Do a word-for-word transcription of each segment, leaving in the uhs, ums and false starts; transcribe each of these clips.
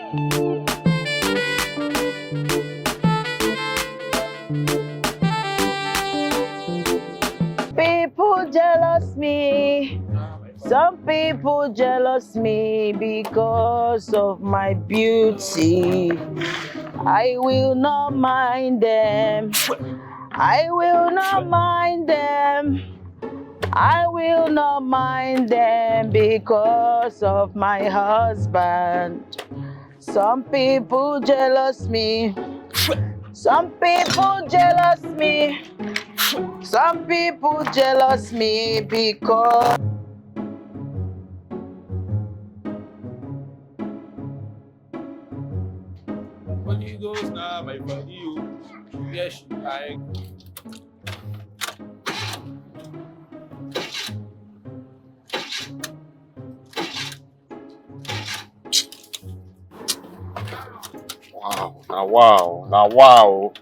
People jealous me. Some people jealous me because of my beauty. I will not mind them. I will not mind them. I will not mind them because of my husband. Some people jealous me. Some people jealous me. Some people jealous me because. Holy Ghost now, my body, oh. Yes, I. Wow, now wow, now wow.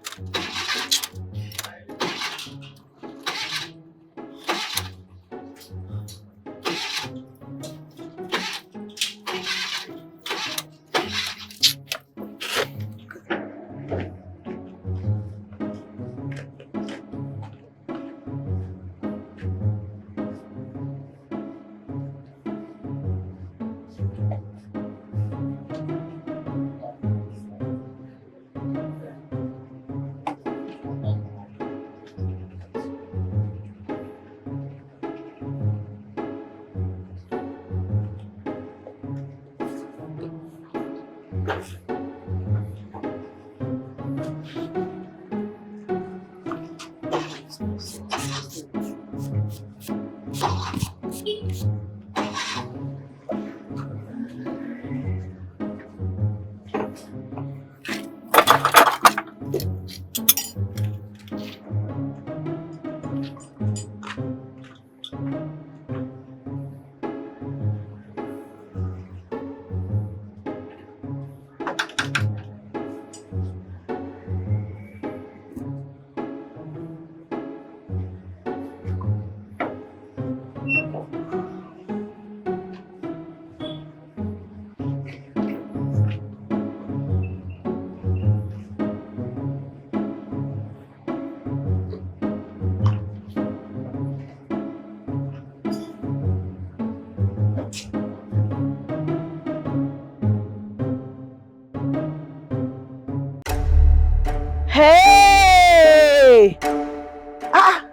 Hey! Ah!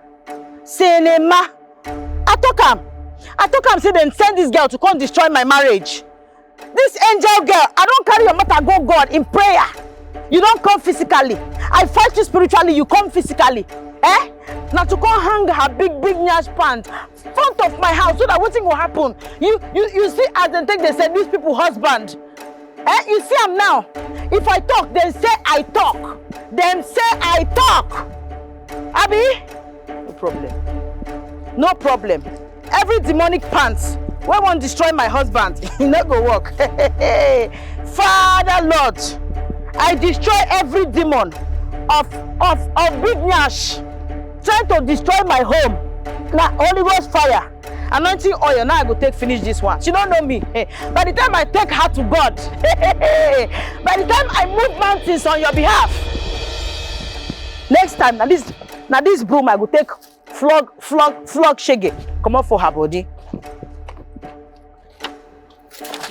Cinema! I talk am. I talk am say dem send this girl to come destroy my marriage. This angel girl, I don carry your matter go God in prayer. You don come physically. I fight you spiritually, you come physically. Eh? Na to come hang her big, big nyash pant front of my house so that wetin go happen? You, you, you see as dem take dey seduce people husband. Eh? You see am now. If I talk, dem say I talk. Dem say I talk. Abi? No problem. No problem. Every demonic pants wey wan destroy my husband, e no go work. Father Lord, I destroy every demon of, of, of big nyash trying to destroy my home. Na Holy Ghost fire, anointing oil, now I go take finish this one. She don't know me. By the time I take her to God, by the time I move mountains on your behalf, next time, na this, na this broom I go take flog, flog, flog shege comot for her body.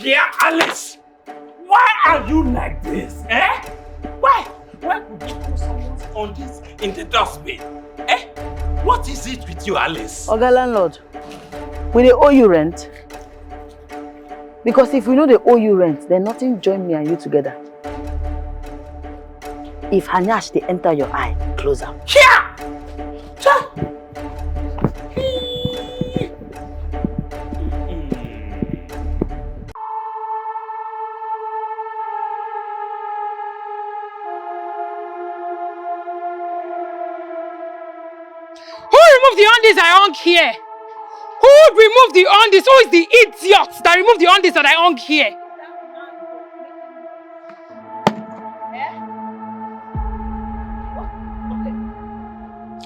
Dear Alice, why are you like this? Eh? Why? Why would you put someone's undies in the dustbin? Eh? What is it with you, Alice? Oga landlord, we dey owe you rent. Because if we no dey owe you rent, then nothing join me and you together. If her nyash dey enter your eye, close am. Here! Cha! Who remove the undies I hung here? Who remove the undies? Who is the idiot that removed the undies that I hung here?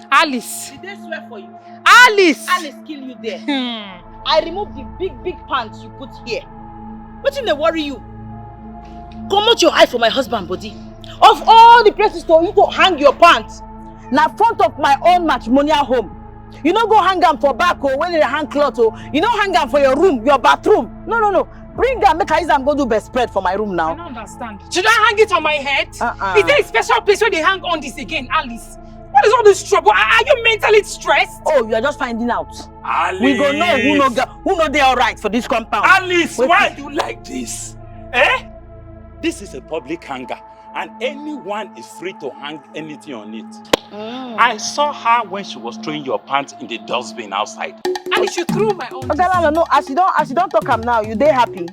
Alice. Did they swear for you? Alice. Alice kill you there. Hmm. I removed the big, big pants you put here. Wetin dey worry you? Comot your eye for my husband body. Of all the places to you to hang your pants, na front of my own matrimonial home. You no go hang am for back o, when they hang cloth o. You no hang am for your room, your bathroom. No, no, no. Bring am, make I use am go do bedspread for my room now. I don't understand. Should I hang it on my head? Uh-uh. Is there a special place where they hang on this again, Alice? What is all this trouble? Are are you mentally stressed? Oh, you are just finding out. Alice. We go know who no ga- who no dey alright for this compound. Alice, why you like this? Eh? This is a public hangar, and anyone is free to hang anything on it. Mm. I saw her when she was throwing your pants in the dustbin outside. Alice, you threw my own. Oga Lalo, no, as you don as you don talk am now, you dey happy?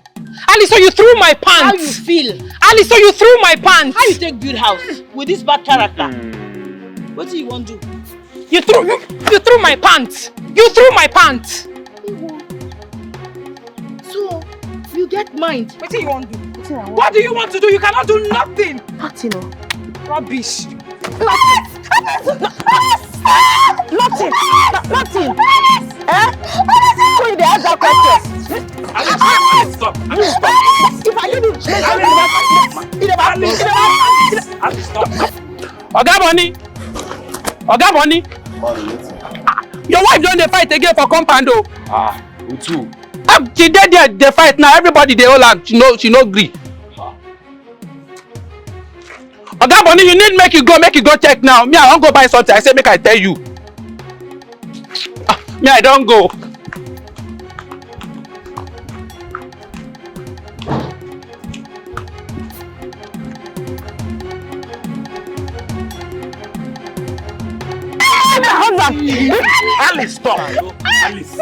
Alice, so you threw my pants. How you feel? Alice, so you threw my pants. How you take build house with this bad character? What do you want to do? You threw you, you threw my pants. You threw my pants. So you get mind. What do you want to do? Wetin I want What do you want to do? You cannot do nothing. Nothing o. Rubbish. Nothing. Nothing. Nothing. Eh? So you dey ask that question? Alice, stop. Alice, stop. If I give you, you never, you never, you never. Alice, stop. Oga Money. Oga Money. Your wife don dey fight again for compound o. Ah, with who? Ah, she dey there dey fight now. Everybody dey hold am. She no, she no gree. Oga Money, you need make you go, make you go check now. Me, I wan go buy something. I say make I tell you. Ah, me, I don go. Alice, stop. Alice,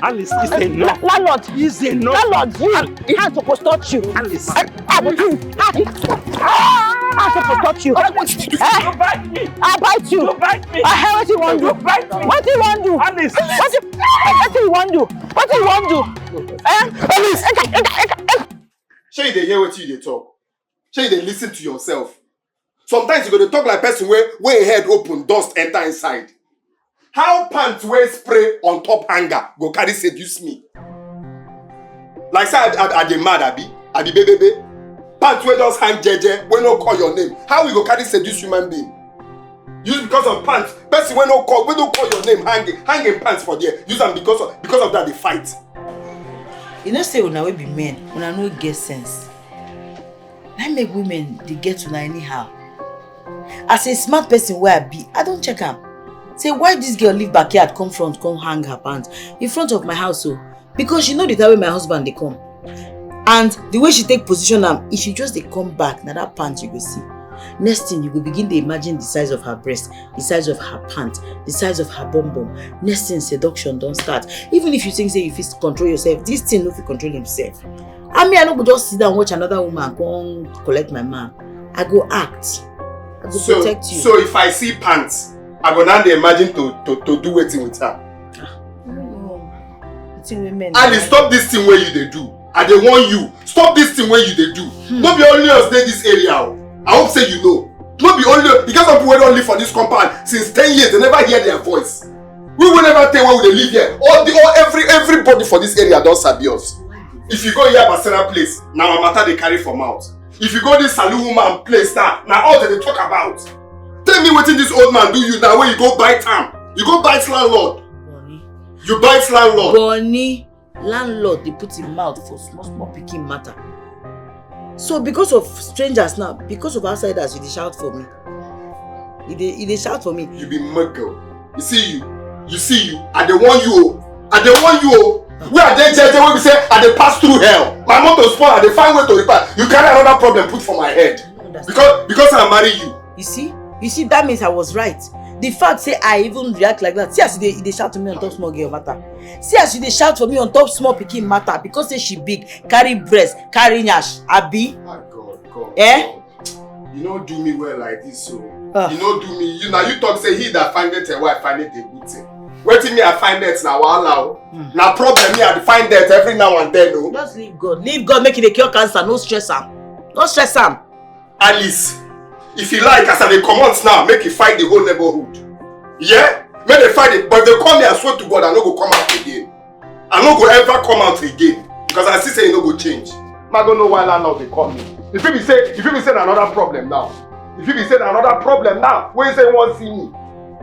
Alice, it's enough. Landlord, it's enough. Landlord, you, hand suppose touch you. Alice. I, I, I, I, I suppose touch you. Eh? You bite me. I bite you. You bite me. I hear what you want to do. You bite me. What do you want to do? Alice. What do, what do you want to do? What do you want to do? Eh? Alice. Enter, enter, enter, enter. Shey you dey hear wetin you dey talk? Shey you dey listen to yourself? Sometimes you go dey talk like person wey wey him head open, dust enter inside. How pants wey spray on top hanger go carry seduce me? Like say I, I, I dey mad, abi? I be bebebe? Pants wey just hang jeje, wey no call your name. How we go carry seduce human being? Use because of pants, person wey no call, wey no call your name, hang hang him pants for there. Use am because of because of that dey fight. You know say una wey be men, una no get sense. Na im make women dey get una anyhow. As a smart person wey I be, I don check am. Say why this girl leave backyard come front come hang her pants in front of my house o, because she know the time wey my husband dey come. And the way she take position am, if she just dey come back, na that pants you go see. Next thing, you go begin dey imagine the size of her breast, the size of her pants, the size of her bum bum. Next thing, seduction don start. Even if you think say you fit control yourself, this thing no fit control himself. I mean, I no go just sit down watch another woman come collect my man. I go act. I go so, protect you. So if I see pants, I go now dey imagine to to to do wetin with her. I don't know. Wetin women Alice, like. Stop this thing wey you dey do. I dey warn you. Stop this thing wey you dey do. Hmm. No be only us dey this area o. I hope say you know. No be only us. E get some people wey don live for this compound since ten years. They never hear their voice. We will never tell where we dey live here. All the all every everybody for this area don sabi us. If you go Yabasara place, na our matter dey carry for mouth. If you go this Salu woman place now, na all they dey talk about. Tell me wetin this old man do you now wey you go bite am. You go bite landlord. Bonnie. You bite landlord. Bonnie, landlord dey put him mouth for small small pikin matter. So because of strangers now, because of outsiders, you dey shout for me. You dey you dey shout for me. You be muggle. You see you. You see you. I dey warn you o. I dey warn you o. Where I dey jeje wey be say I dey pass through hell. My motor spoil, I dey find way to repair. You carry another problem put for my head. Because because I marry you. You see? You see, that means I was right. The fact say I even react like that. See as you dey you dey shout to me on top small girl matter. See as you dey shout for me on top small pikin matter because say she big, carry breast, carry nyash, abi? Ah, God, God, Eh? God. You no do me well like this, so Ah. You no do me. You now you talk say he that findeth a wife findeth a good thing. Wetin me I find it na wahala o. Hmm. Na problem me I dey find it every now and then o. Just leave God. Leave God make e dey cure cancer. No stress am. No stress am. Alice, if you like, as I dey comot now, make you fight the whole neighborhood. Yeah? Make they fight it, but if they call me, I swear to God, I no go come out again. I no go ever come out again because I see say you no go change. Ma go know why landlord dey call me. If you be say, if you be say na another problem now. If you be say na another problem now, when say you wan see me,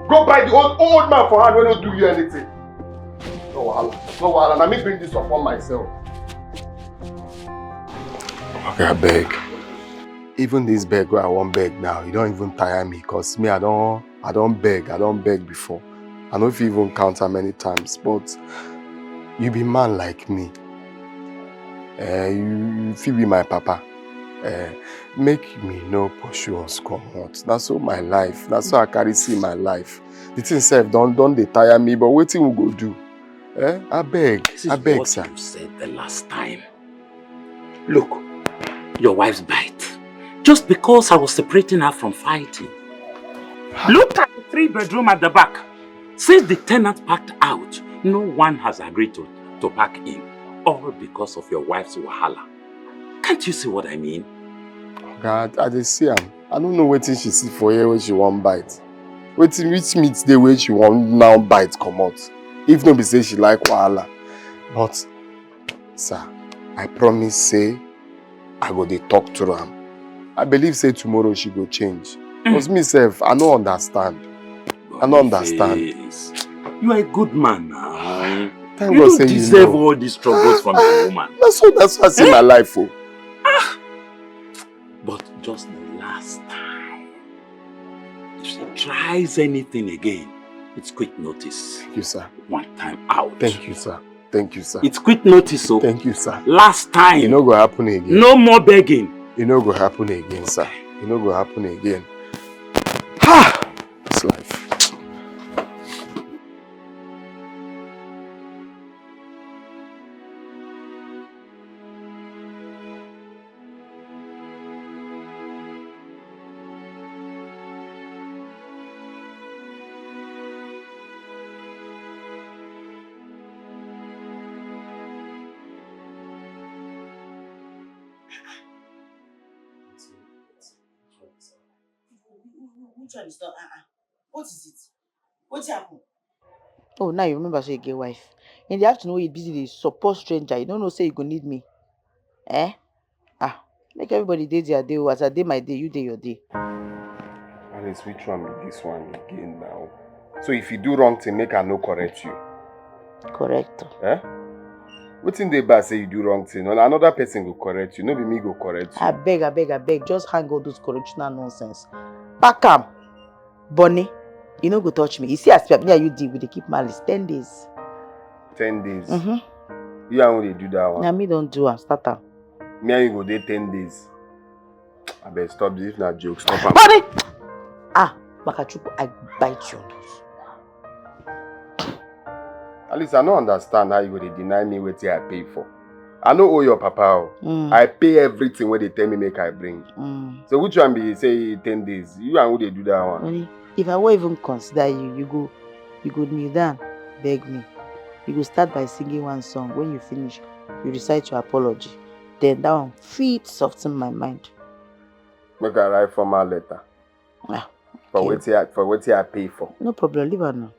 go buy the old old man for hand wey no do you anything. No wahala, no wahala. Na me bring this upon myself. Okay, I beg. Even this beg wey I wan beg now, you don even tire me, cause me I don I don beg, I don beg before. I no fit even count how many times, but you be man like me. Eh, you, you fit be my papa. Eh, make me no pursue us comot. Na so my life, na so I carry see my life. The thing sef don don dey tire me, but wetin we go do? Eh, abeg, This is abeg, what sir. You said the last time. Look, your wife's bite. Just because I was separating her from fighting. Look at the three bedroom at the back. Since the tenant packed out, no one has agreed to, to pack in. All because of your wife's wahala. Can't you see what I mean? Oga, I, I dey see am. I no know wetin she see for here wey she wan bite. Wetin, which meat dey wey she wan now bite comot? If no be say she like wahala. But, sir, I promise say I go dey talk to am. I believe say tomorrow she go change. Cause me sef, I no understand. I no understand. Boniface, you are a good man now. Thank God say you know. You don't deserve all these struggles from a woman. Na so, na so I see my life o. But just the last time, if she tries anything again, it's quick notice. Thank you, sir. One time out. Thank you, sir. Thank you, sir. It's quick notice, so. Thank you, sir. Last time. E no go happen again. No more begging. E no go happen again, sir. E no go happen again. Ha! This life. Which one is that? Uh-uh. What is it? What happened? Oh, now you remember say you get wife. In the afternoon, you busy dey support stranger. You don't know say you go need me. Eh? Ah, make everybody dey their day o. As I dey my day, you dey your day. Alice, which one be this one again now? So if you do wrong thing, make I no correct you. Correct. Eh? Wetin dey bad say you do wrong thing? Another person go correct you. No be me go correct you. Abeg, abeg, abeg. Just hang all those correctional nonsense. Pack am. Bonnie, you no go touch me. You see as me and you deal, we dey keep malice. Ten days. Ten days? Mm-hmm. You and who dey do that one? Na me don do am, start am. Me and you go dey ten days. Abeg, stop this. If na joke, stop am. Bonnie! Ah, Makachukwu, I bite your nose. At least I no understand how you go dey deny me wetin I pay for. I no owe your papa o. Mm. I pay everything wey dey tell me make I bring. Mm. So which one be say ten days? You and who dey do that one? Money. If I wan even consider you, you go, you go kneel down, beg me. You go start by singing one song. When you finish, you recite your apology. Then that one fit soften my mind. Make I write formal letter. Ah, for okay. Wetin I, for wetin I pay for. No problem, leave her now.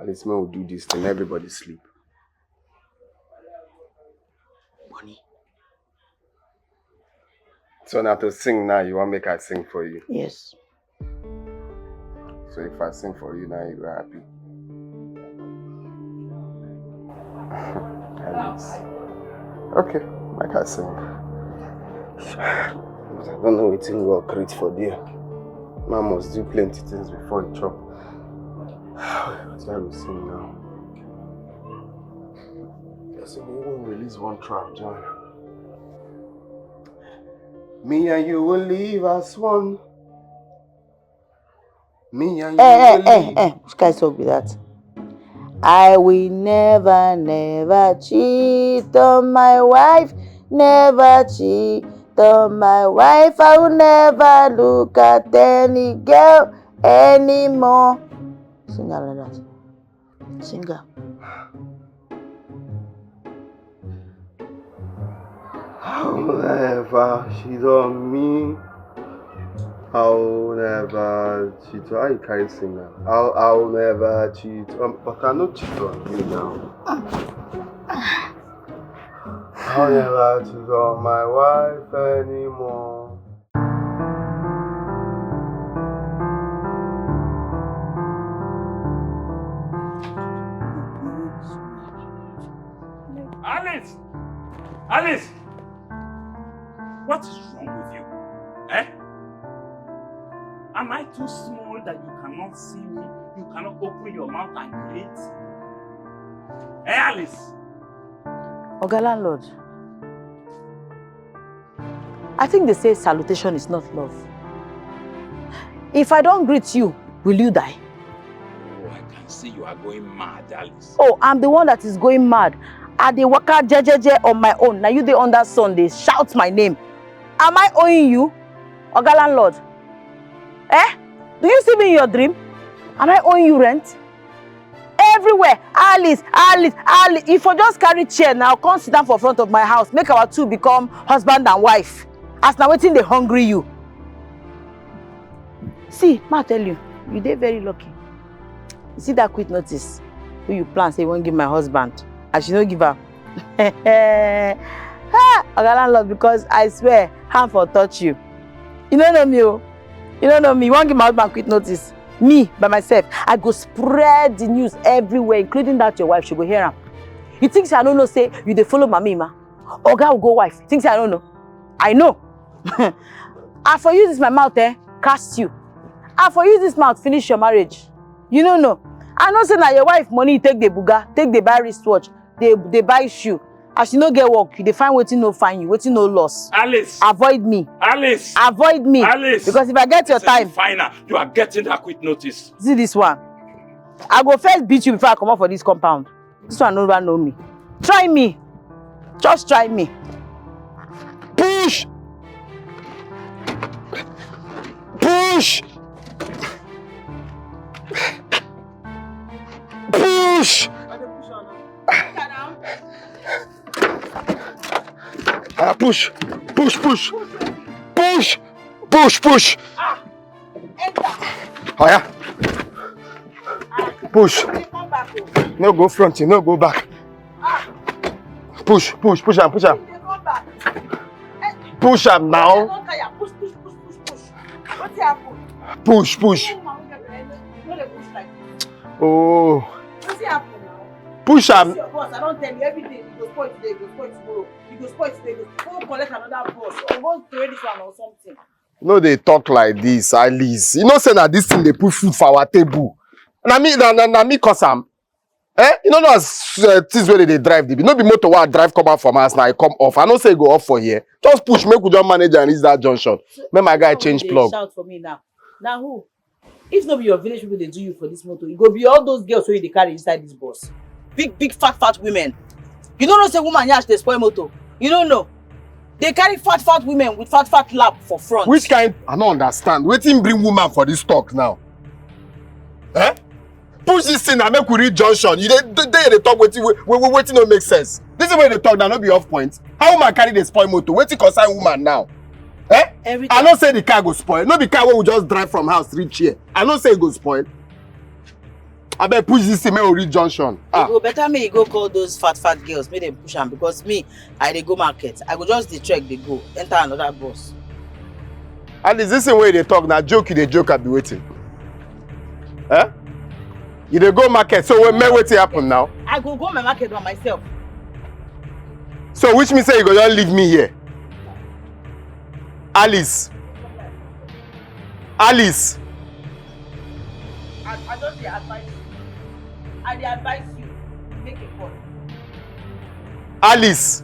At least make we do this thing, everybody sleep. Money. So na to sing now, you wan make I sing for you? Yes. So if I sing for you now, you go happy. Alice. Okay, make I sing. But I don't know wetin God create for there. Man must do plenty things before he chop. Wetin I go sing now? Person go even release one track join. Me and you will live as one. Me and you will live. Eh, eh, eh, eh, which kind song be that? I will never, never cheat on my wife, never cheat on my wife. I will never look at any girl anymore. Sing am like that. Sing am. I'll never cheat on me. I'll never cheat. How you carry sing am? I'll, I'll never cheat. Um, but I no cheat on you now. I'll never choose on my wife anymore. Alice! Alice! What is wrong with you? Eh? Am I too small that you cannot see me? You cannot open your mouth and greet? Eh, Alice? Oga landlord, I think they say salutation is not love. If I don't greet you, will you die? Oh, I can see you are going mad, Alice. Oh, I'm the one that is going mad. I dey waka jejeje on my own. Now you dey under sun, dey shout my name. Am I owing you? Oga landlord, eh? Do you see me in your dream? Am I owing you rent? Everywhere, Alice, Alice, Alice. If you just carry chair now, come sit down for front of my house, make our two become husband and wife. As na wetin dey hungry you. See, ma tell you, you dey very lucky. You see that quit notice wey you plan say you wan give my husband, as you no give am. Ha! Oga landlord, because I swear, hand for touch you. You no know me o. You no know me. You wan give my husband quit notice? Me, by myself, I go spread the news everywhere, including that your wife. She go hear am. You think say I no know say you dey follow Mama Ima? Oga Ugo wife, think say I no know? I know. I for use this my mouth, eh, cast you. I for use this mouth finish your marriage. You no know. I know say na your wife money you take dey buga, take dey buy wristwatch, dey dey buy shoe. As you no get work, you dey find wetin no find you, wetin no loss. Alice! Avoid me. Alice! Avoid me. Alice! Because if I get your This is time, final. You are getting that quit notice. See this one. I go first beat you before I comot for this compound. This one no ever know me. Try me. Just try me. Push! Push! Push! Ah, push! Push, push! Push! Push, push! Oya! Push! No go front, no go back. Push, push, push am, push am. Push am now. Push, push, push, push. Push, push. Oh. Push am. Your boss, I don't tell you everything. You go spoil today, you go spoil tomorrow. You go spoil today, you go go collect another boss. Or go throw this one or something. No dey talk like this, Alice. You know say na this thing dey put food for our table. Na me, na, na, na me cause am. Eh? You no know as uh, things wey dey dey drive dey be. No be motor wey I drive come out from house, na I come off. I know say e go off for here. Just push, make we just manage and reach that junction. Make my guy change plug. Shout for me now. Now who? If no be your village people dey do you for this motor, e go be all those girls wey you dey carry inside this bus. Big, big, fat, fat women. You no know say woman yansh dey spoil motor? You no know? Dey carry fat, fat women with fat, fat lap for front. Which kind? I no understand. Wetin bring woman for this talk now? Eh? Push this thing and make we reach junction. You dey dey dey dey talk wetin wey wey wey- wetin no make sense. This thing wey you dey talk now no be off point. How woman carry dey spoil motor? Wetin concern woman now? Eh? Everything. I know say the car go spoil. No be car wey we just drive from house reach here. I know say e go spoil. Abeg push this thing make we reach junction. E Ah, go better make you go call those fat, fat girls, make dem push am, because me, I dey go market. I go just dey trek dey go, enter another bus. At least this thing wey you dey talk na joke you dey joke, abi wetin? Eh? You dey go market, so wait, make wetin happen now? I go go my market by myself. So which means say you go just leave me here? Alice. Alice. I, I just dey advise you. I dey advise you. Make a call. Alice.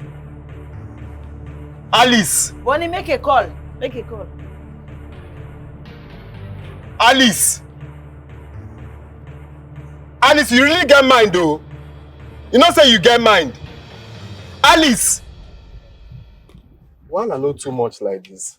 Alice. Bonnie, make a call. Make a call. Alice. Alice, you really get mind though. You know say you get mind. Alice. Why I know too much like this?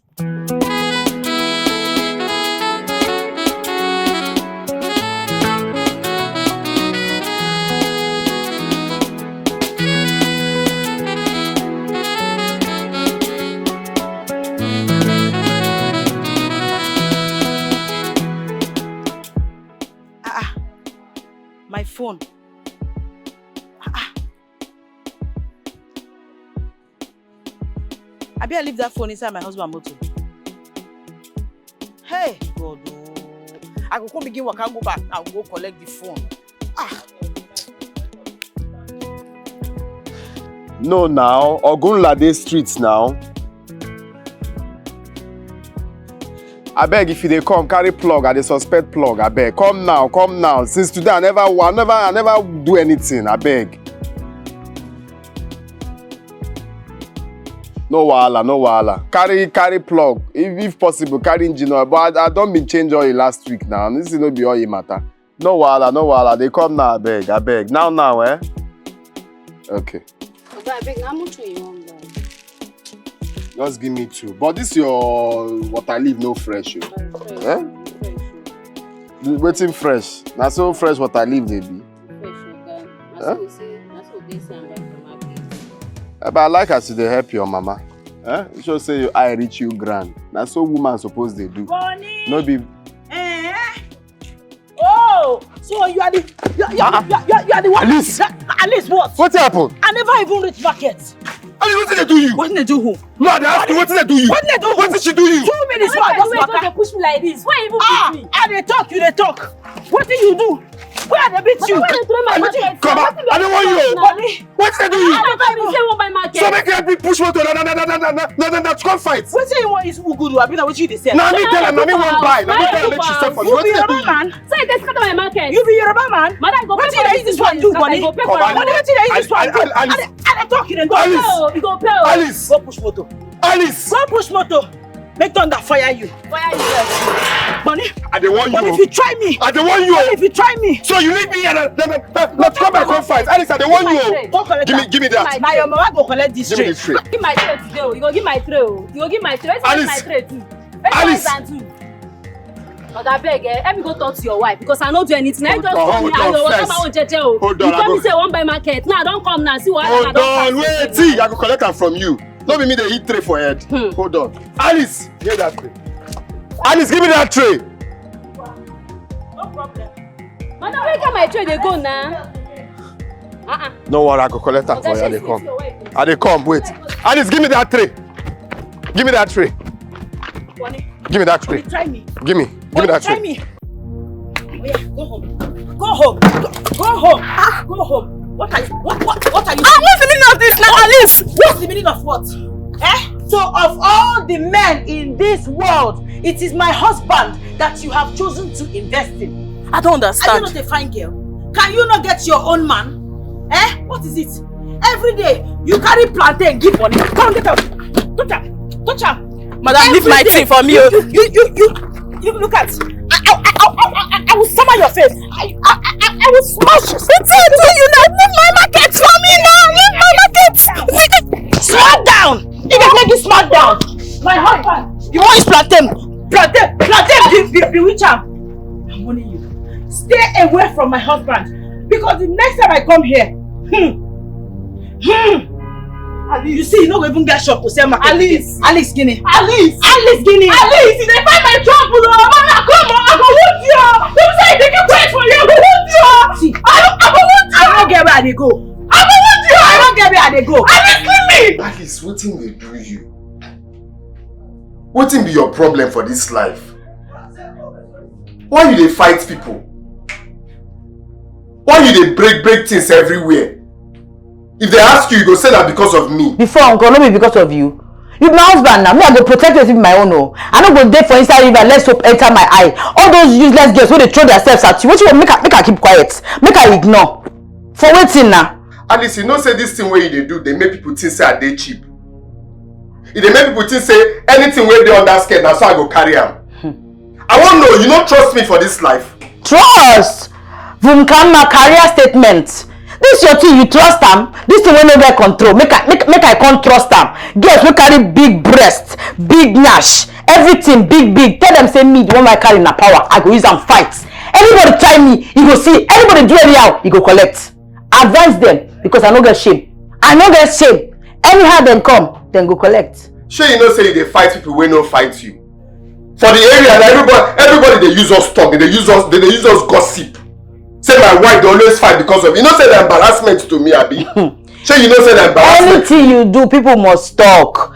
Ah, ah. My phone. Ah, ah. Abi I leave that phone inside my husband motor? Hey, God, oh. I go come begin waka go back. I go collect the phone. Ah. No now, Ogunla dey streets now. Abeg, if you dey come, carry plug, I dey suspect plug, abeg. Come now, come now. Since today, I never, I never, I never do anything, abeg. No wahala, no wahala. Carry, carry plug. If, if possible, carry engine oil. But I, I don been change oil last week now. This is no be oil matter. No wahala, no wahala. They come now, abeg, abeg. Now, now, eh? Okay. Oga, abeg, na how much wey you wan buy? Just give me two. But this your water leaf no fresh, oh. Eh? Wetin fresh? Na so fresh water leaf dey be. Fresh, Oga. Na so we say, na so we dey see am buy for market. Eh, but I like as you dey help your mama. Eh? You sure say your eye reach you grand. Na so woman suppose dey do. Bonnie! No be Eh? Oh, so you are the you, you, you, you, you are the one. Alice! That- Alice, what? Wetin happen? I never even reach market. Alice, wetin dey do you? What did they do who? No, I dey ask you, wetin dey do you? What did they do? Wetin she do you? Two minutes. Why Why just you go waka? Dey push me like this? Why even Ah, beat me? I dey talk, you dey talk. What do you do? Where I dey beat you? Why you throw my market? Come on, I don't want you. Bonnie, Wetin dey do you? I never even say one buy market. So make you help me push motor. Na na na na na na na na na come fight. Wetin you want is Ugudu? Abi na wetin you dey sell? Na me tell am, na me wan buy. Na me tell am make she sell for me. You be Wetin dey do Yoruba you? Man. So you dey scatter my market. You be Yoruba man. Madam, go Wetin pay for you use this one do, Bonnie? Go pay Come for on. am. Wetin you use this one do? Alice, I dey I dey talk, you dey talk. Alice. Oh, you go pay. Oh. Alice, Go push motor. Alice, Go push motor. Make thunder fire you. Fire you first. Bonnie, I dey warn you. Bonnie, if you try me, I dey warn you. Bonnie, if you try me, So you leave me here na na na na na come my come fight. Alice, I dey warn you. Go collect Give me, that. Give me that. Na your mama go collect this Give me tray. this tray. Give my tray today. Oh. You go give my tray. Oh. You go give my tray. Where's Alice. My tray too? Where's Alice. My tray too? Oga, abeg, eh, help me go talk to your wife because I no do anything. I Hold just on, come hold here. on I know first. my own jeje. Oh. Hold You on, I promise go- say one buy market. Now I don come now. See what I Hold don on, pass. Wait, see, I go collect am from you. No be me dey eat tray for head. Hmm. Hold on, Alice, give that tray. Alice, give me that tray. No problem. Madam, where get my tray dey go now? Uh-uh. No worry, I go collect am Oga, for you. I shey dey see come. Your wife. I dey come. Wait, Alice, give me that tray. Give me that tray. Bonnie, Give me that Bonnie, tray. Try me. Give me. Give me Bonnie, that try tray. Me. Oh yeah, go home. Go home. Go, go home. Ah, go home. What are you? What what what are you? Ah, what's the meaning of this now, Alice? What's the meaning of what? Eh? So of all the men in this world, it is my husband that you have chosen to invest in. I don't understand. Are you not a fine girl? Can you not get your own man? Eh? What is it? Every day you carry plantain, give money. Come get out. Touch am. Touch am. Madam, leave my thing for me. You, you, you, you, you look at. I, I, I, I, I, I will summer your face. I, I, I, I will smash you. Wetin I do you now? Leave my market for me now. Leave my market. Small down. You dey make me small down. My husband. You wan use plantain? Plantain, plantain. Be, be, bewitch am. I'm warning you. Stay away from my husband because the next time I come here, hmm, hmm, you see, you no go even get shop to sell market. Alice, Alice Guinea, Alice, Alice Guinea, Alice, you dey find my trouble, oh, mama, come on, I go wound you. Dem say they keep quiet for you, I go wound you. See, I, I go wound you. I no get where I dey go. I go wound you. I no get where I dey go. Alice, leave me. Alice, wetin dey do you? Wetin be your problem for this life? Why you dey fight people? Why you dey break break things everywhere? If they ask you, you go say that because of me. Before, uncle, no be because of you. You be my husband now. Me, I go protect you with my own. Oh, I no go dey for inside river. Let soap enter my eye. All those useless girls wey dey throw themselves at you. Wetin you want? Make I, make I keep quiet. Make I ignore. For wetin now? Alice, you know say this thing wey you dey do dey make people think say I dey cheap. E dey make people think say anything wey dey under skirt na so I go carry am. I wan know, you no trust me for this life? Trust? Vumkamma career statement. This your thing, you trust am? This thing wey no get control, make I make, make I come trust am. Girls wey carry big breast, big nyash, everything big big. Tell them say me, the one wey I carry na power. I go use am fight. Anybody try me, you go see. Anybody do anyhow, you go collect. Advise them because I no get shame. I no get shame. Anyhow dem come, dem go collect. Shey you know say you dey fight people wey no fight you? For the area na everybody, everybody dey use us talk, they dey use us, they dey use us gossip. Say my wife dey always fight because of, you know say na embarrassment to me, abi? Shey you know say na embarrassment? Anything you do, people must talk.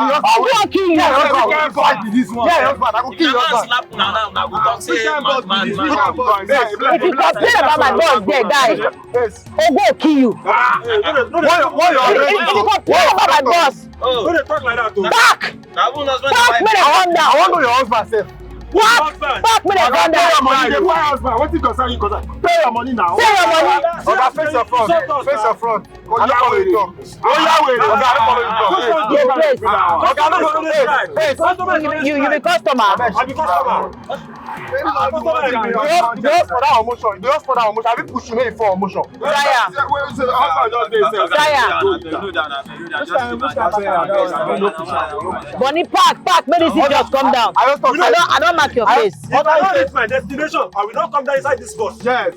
Ogo kill you. Yeah, your husband, I go kill your husband. Slap una now, una go talk say Which kind boss be man, this? man, Which kind man. boss be this? If you complain about my boss there, guy, Yes. Ogo kill you. Ah, no, no, no, no, no, If, if you complain about my boss, Oh, no, they talk like that, though. back, na who knows when back, the make dem come I down. want to know your husband, sef. Back, Husband. back, make dem come Pay your money. down. Dey buy husband. Wetin concern you, concern? Pay your money now. Pay your money. Oga, face your front. Face your front. I no follow you talk. Oya, wait. Oga, I no follow you talk. Your place. Oga, no follow you. Face. You, you, you be customer. I be customer. You just, you just for that emotion. You just for that emotion. I be push you make you for emotion. Try am. Try am. Bonnie, pack, pack, make this idiot come down. I just talk I don't, I don't mark your face. If I don't reach my destination, I will not come down inside this bus. Yes.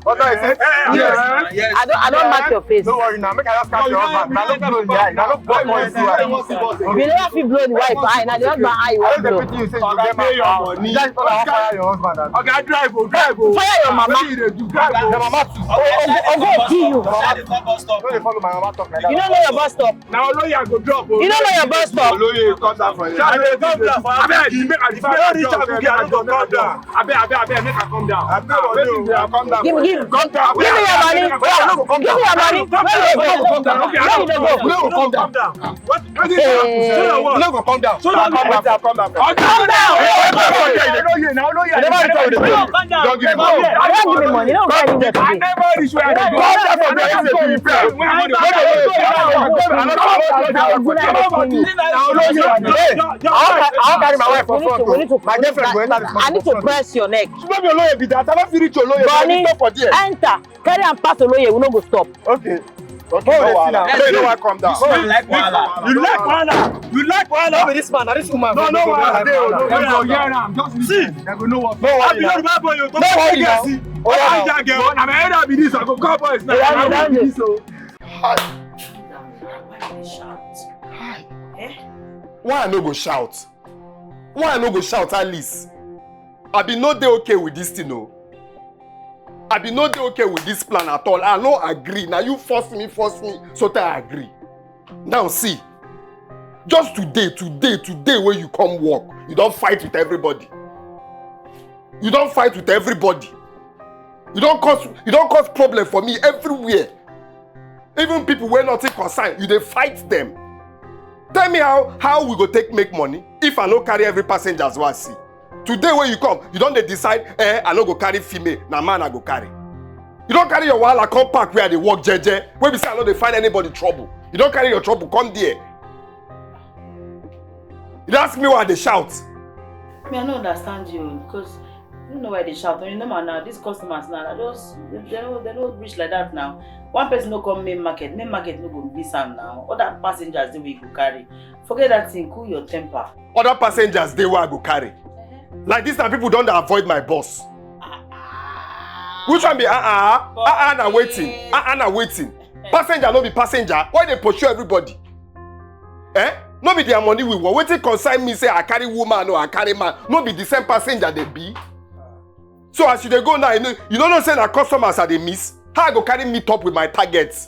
What I said? Yes. I don't, I don't mark your face. No worry now. Make I just catch your husband. Now look blow in the eye. Now look blow in the eye. You never feel blow the wife eye. Now the husband eye you want blow. You say you get my money. That's what I fire your husband. Okay, I drive, oh, drive, oh. Fire your mama. What you dey do? Drive, oh. Your mama too. Oh, oh, oh, go kill you. No dey follow my mama talk like that. You don't know your bus stop. Now only I go drop, oh. You don't know your bus stop. Only you come down for here. I dey come down for abeg. If I don't reach Abuja, I no go come down. Abeg, abeg, abeg, make I come down. Abeg, wetin dey come down? Give, give, come down. Give me your money. Oya, no go come down. Give me your money. Come down. Where you dey go? Come down. Okay, I no go come down. No go come down. What? Wetin dey happen? Say your word. No go come down. So you come down. Come down. Come down. You never reach where you dey go. Don't give me money. No go give me money. No go give me money. I never reach where I dey go. Come down from there. If you fail, I wan carry my wife for front. My girlfriend go enter this. I need to press your neck. She no be Oloye be that. I don fit reach Oloye. Bonnie, enter. Carry am pass Oloye, we no go stop. Okay. Okay, no wahala. Make you no wan come down. You like wahala. You like wahala. You like wahala. No be this man, na this woman. No, no wahala. No, no, no. Just listen. Dem go know what. No worry. I be Yoruba boy, you talk. No worry now. Oya now. Na my head be this. I go call boys now. Oya now. Hi. Hi. Eh? Why I no go shout? Why I no go shout, Alice? I be no dey okay with this thing, oh. I be no dey okay with this plan at all. I no agree. Now you force me, force me, so that I agree. Now see, just today, today, today when you come work, you don't fight with everybody. You don't fight with everybody. You don't cause, you don't cause problem for me everywhere. Even people wey nothing concern, you dey fight them. Tell me how, how we go take make money if I no carry every passenger as well see. Today when you come, you don dey decide, eh, I no go carry female, na man I go carry. You don carry your wahala come park where I dey work jeje, wey be say I no dey find anybody trouble. You don carry your trouble come there. You dey ask me why I dey shout. Me, I no understand you because I don't know why they shout. You know, man, now these customers now, they just they, they no they no reach like that now. One person no come main market, main market no go miss am now. Other passengers they we go carry. Forget that thing, cool your temper. Other passengers they wey I go carry. Like this time, people don dey avoid my bus. Which one be uh uh uh uh na waiting, uh uh na waiting. Passenger no be passenger. Why they pursue everybody? Eh? No be their money we want. Wetin concern me say I carry woman or I carry man? No be the same passenger they be. So as you dey go now, you know, you no know say na customers I dey miss. How I go carry meet up with my targets?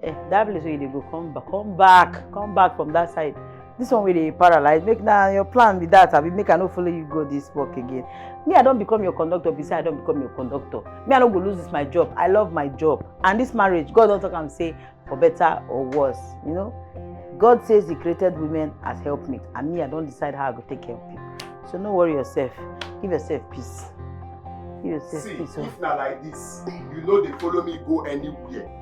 Eh, that place where you dey go, come back, come back, come back from that side. This one wey dey paralyze, make na your plan be that. I be make I no follow you go this work again. Me, I don't become your conductor. Be say I don't become your conductor. Me, I no go lose this my job. I love my job and this marriage. God don't talk and say for better or worse. You know, God says He created women as helpmate, and me, I don't decide how I go take care of people. So no worry yourself. Give yourself peace. Give yourself See, peace. Oh. If na like this, you know they follow me go anywhere.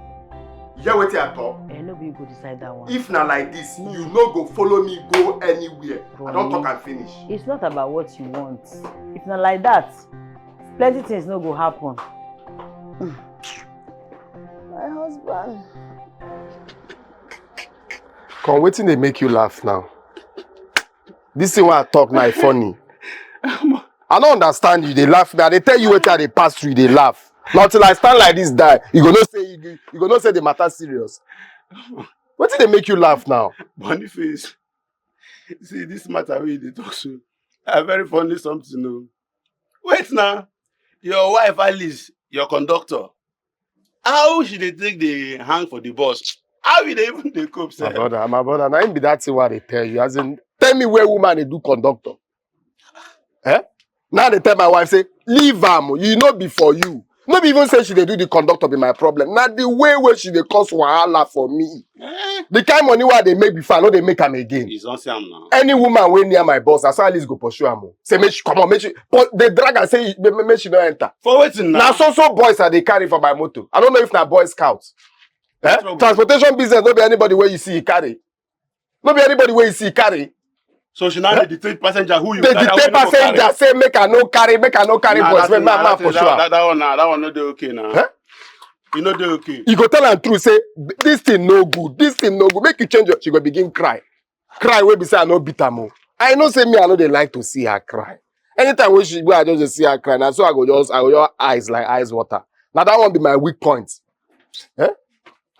You hear wetin I talk? Eh, no be you go decide that one. If na like this, you no go follow me go anywhere. I don't talk and finish. It's not about what you want. If na like that, plenty things no go happen. My husband. Come, wetin dey make you laugh now? This thing wey I talk now e funny. I no understand you, dey laugh me. I dey tell you wetin I dey pass through, you dey laugh. Now till I stand like this die, you go know say you, you go know say the matter serious. Wetin dey make you laugh now? Boniface, see this matter wey you dey talk so. A very funny something o. Wait now, your wife Alice, your conductor, how she dey take dey hang for the bus? How you dey even dey cope sef? My brother, my brother, na him be that thing wey I dey tell you. As in, tell me where woman dey do conductor. Eh? Now they tell my wife say, leave am, you no be for you. No be even say she dey do the conductor be my problem. Na the way wey she dey cause wahala for me. Eh? The kind money wey I dey make before, I no dey make am again. You don see am now. Any woman wey near my boss, as Alice go pursue am o. Say make she comot, make she, but they drag am say make, make she no enter. For wetin now? Na so so boys I dey carry for my motor. I don't know if na boy scout. Eh? Transportation business no be anybody wey you see you carry. No be anybody wey you see you carry. So she now dey dictate passenger who you The carry, who detail you no go carry. Passenger say make I no carry, make I no carry Nah, boys. that Make thing, my nah, man that thing, pursue that, am. that, that one, nah, that one no dey okay now. Huh? You no dey okay. You go tell am true say this thing no good, this thing no good. Make you change your. She go begin cry, cry wey be say I no beat am o. I know say me I no dey like to see her cry. Anytime wey she wey I just dey see her cry, na so I go just I go just eyes like eyes water. Na that one be my weak point. Eh?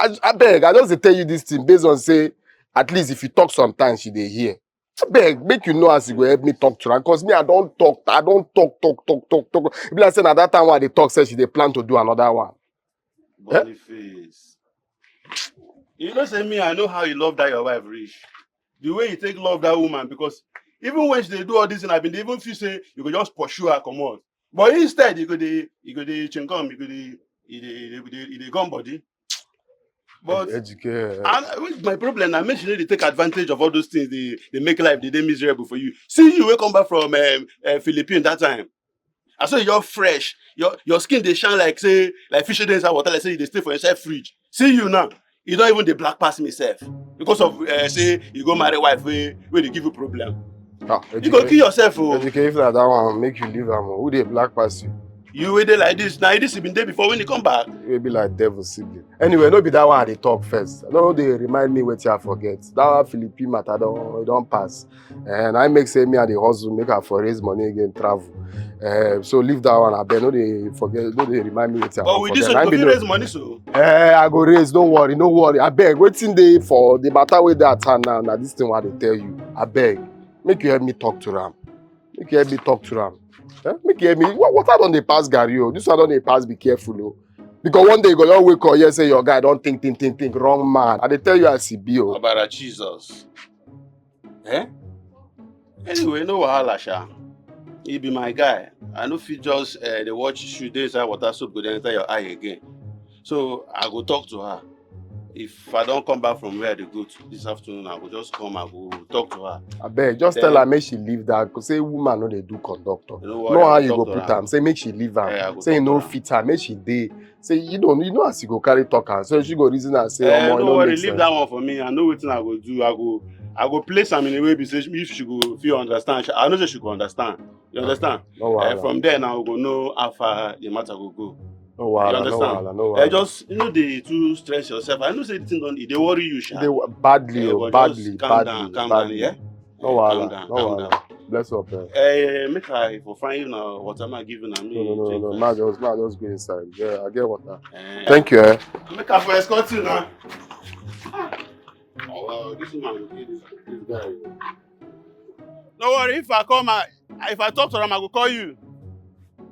I, I beg, I just dey tell you this thing based on say at least if you talk sometimes she dey hear. I beg, make you know as you go help me talk to her, cause me I don talk, I don talk, talk, talk, talk, talk. E be like say na that time wey I dey talk say she dey plan to do another one. Boniface. You know say me, I know how you love that your wife reach. The way you take love that woman, because even when she dey do all this thing, I been dey even feel say you go just pursue her comot. But instead, you go dey, you go dey chingom, you go dey, you dey, you dey, you dey, you dey gum body. But Educate. And with my problem na make she no dey take advantage of all those things dey dey make life dey dey miserable for you. See you wey come back from um, uh, Philippines that time. I saw you all fresh. Your your skin dey shine like say like fish wey dey inside water, like say you dey stay for inside fridge. See you now. You don even dey black pass me sef because of uh, say you go marry wife wey wey dey give you problem. Ah, You go kill yourself o. Educate, if na that one, make you leave am o. Who dey black pass you? You wey dey like this, na this you been dey before when you come back. You be like devil sibling. Anyway, no be that one I dey talk first. No dey remind me wetin I forget. That one Philippine matter don e don pass. And I make say me I dey hustle, make I for raise money again, travel. Uh, so leave that one. I beg, no dey forget, no dey remind me wetin I But with this forget. one, Na you be go no- fit raise money so. Eh, I go raise, don't worry, no worry. I beg, wetin dey for the matter wey dey at hand now, na this thing wey I dey tell you. I beg, make you help me talk to am. Make you help me talk to am. Eh? Make you help me. Wa- Water don dey pass garri o. This one don dey pass, be careful o. Because one day you go just wake up here say your guy don think, think, think, think, wrong man. I dey tell you as e be o. Obara Jesus. Eh? Anyway, no wahala sha. He be my guy. I no fit just uh, dey watch shoe dey inside water soap go dey enter your eye again. So I go talk to her. If I don come back from where I dey go to this afternoon, I go just come, I go talk to her. I beg, just Then- tell her make she leave that. Cause say woman no dey do conductor. You know what? No I how go you talk go to put her. am. Say make she leave am. Yeah, I go Say e talk no to her. fit am. Make she dey. Say you don't. You know as you go carry talk am. So she go reason and say, Eh, omo, e no no worry, make leave sense. That one for me. I know wetin I go do. I go, I go place am in a way be say if she go feel understand, she, I know say she go understand. You understand? No Eh, wahala. From there now we go know how far the matter go go. No You wahala. No understand? Wahala. No Eh, Wahala. Just you know dey too stress yourself. I know say the thing don e dey worry you, sha. They wa- badly, Eh, oh, but badly, just calm badly, down, calm badly. down, yeah. No Eh, wahala. Calm down, No calm wahala. down. Bless up, eh. Eh, make I for find you now. Water, make I give you now. Me No, no, no, drink no. first. Ma just, ma just go inside. Yeah, I get water. Eh. Thank you, eh. Make I for escort you now. Oh wow, this woman go kill this this guy. No worry, if I come, I, if I talk to am, I go call you.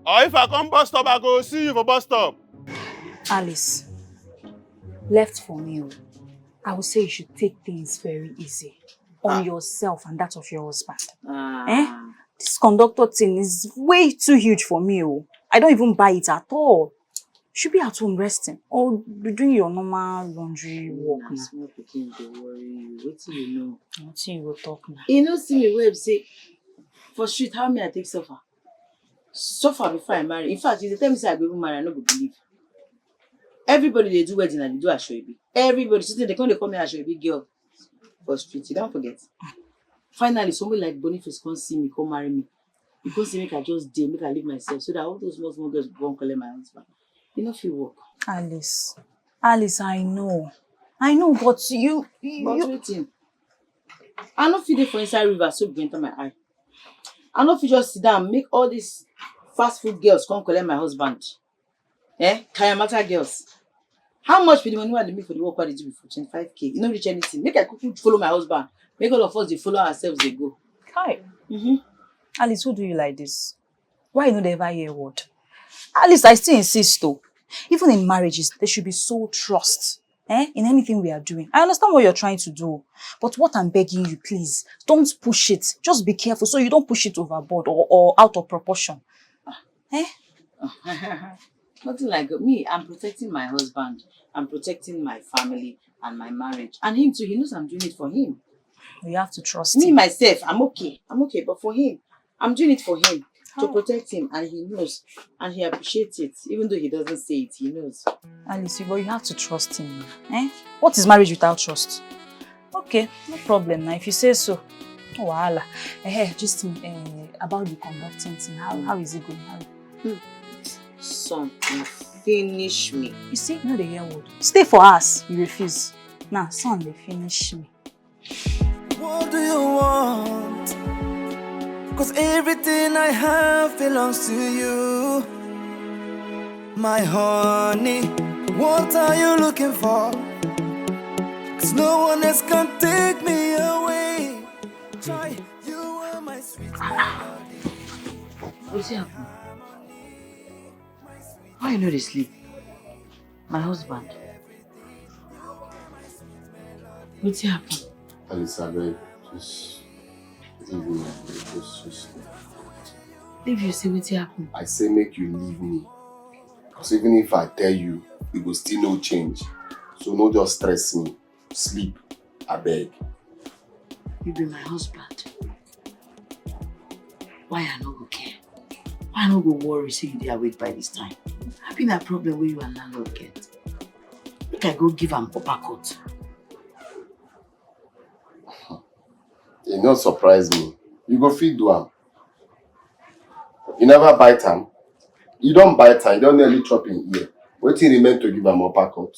Or if I come bus stop, I go see you for bus stop. Alice, left for me o. I would say you should take things very easy on Ah. yourself and that of your husband. Ah. Eh? This conductor thing is way too huge for me o. I don't even buy it at all. You should be at home resting or be doing your normal laundry work Na now. Small pikin dey worry you. Wetin you know? Nothing you go talk now. You know, see me where say for street how me I take suffer. Suffer before I marry. In fact, if they tell me say I go even marry, I no go believe. Everybody they do wedding and they do ashwebi. Everybody, so they come they call me ashwebi girl for street. You don't forget. Finally, somebody like Boniface come see me, come marry me. He come say make I just dey, make I leave myself, so that all those small small girls go come collect my husband. You know, fit work. Alice, Alice, I know, I know, but you, you, But you wetin? I no fit dey for inside river so go enter my eye. I no fit just sit down make all these fast food girls come collect my husband. Eh, Kayamata girls. How much be the money wey I dey make for the work wey I dey do before? Twenty-five K. E no reach anything. Make I quickly follow my husband. Make all of us dey follow ourselves dey go. Kai. Mm-hmm. Alice, who do you like this? Why you no dey ever hear word? Alice, I still insist though. Even in marriages, there should be sole trust. Eh? In anything we are doing. I understand what you're trying to do, but what I'm begging you, please, don't push it. Just be careful so you don't push it overboard or, or out of proportion. Eh? Nothing like me. I'm protecting my husband. I'm protecting my family and my marriage. And him too, he knows I'm doing it for him. You have to trust Me him. Myself, I'm okay. I'm okay, but for him, I'm doing it for him to How? Protect him, and he knows, and he appreciates it, even though he doesn't say it. He knows. Alice, but you have to trust him. Eh? What is marriage without trust? Okay, no problem now, if you say so. No wahala. Eh, just me, eh, about the conducting thing. How, how is it going? How... Son, you finish me. You see, no dey hear word. Stay for us, you refuse. Now, son dey finish me. What do you want? Cause everything I have belongs to you. My honey, what are you looking for? Cause no one else can take me away. Try, you are my sweet melody. Wetin happen? Why you no dey sleep? My husband. Wetin happen? Alice, abeg, just leave me, abeg, just, just. If you say wetin happen. I say make you leave me. Cause even if I tell you, you go still no change. So no just stress me. Sleep, abeg. You be my husband. Why I no go care? Why I no go worry say you dey awake by this time? Abi na problem wey you and landlord get? Make I go give am uppercut. E no surprise me. You go fit do am. You never bite am. You don bite am. You don nearly chop him ear. Wetin remain to give am uppercut?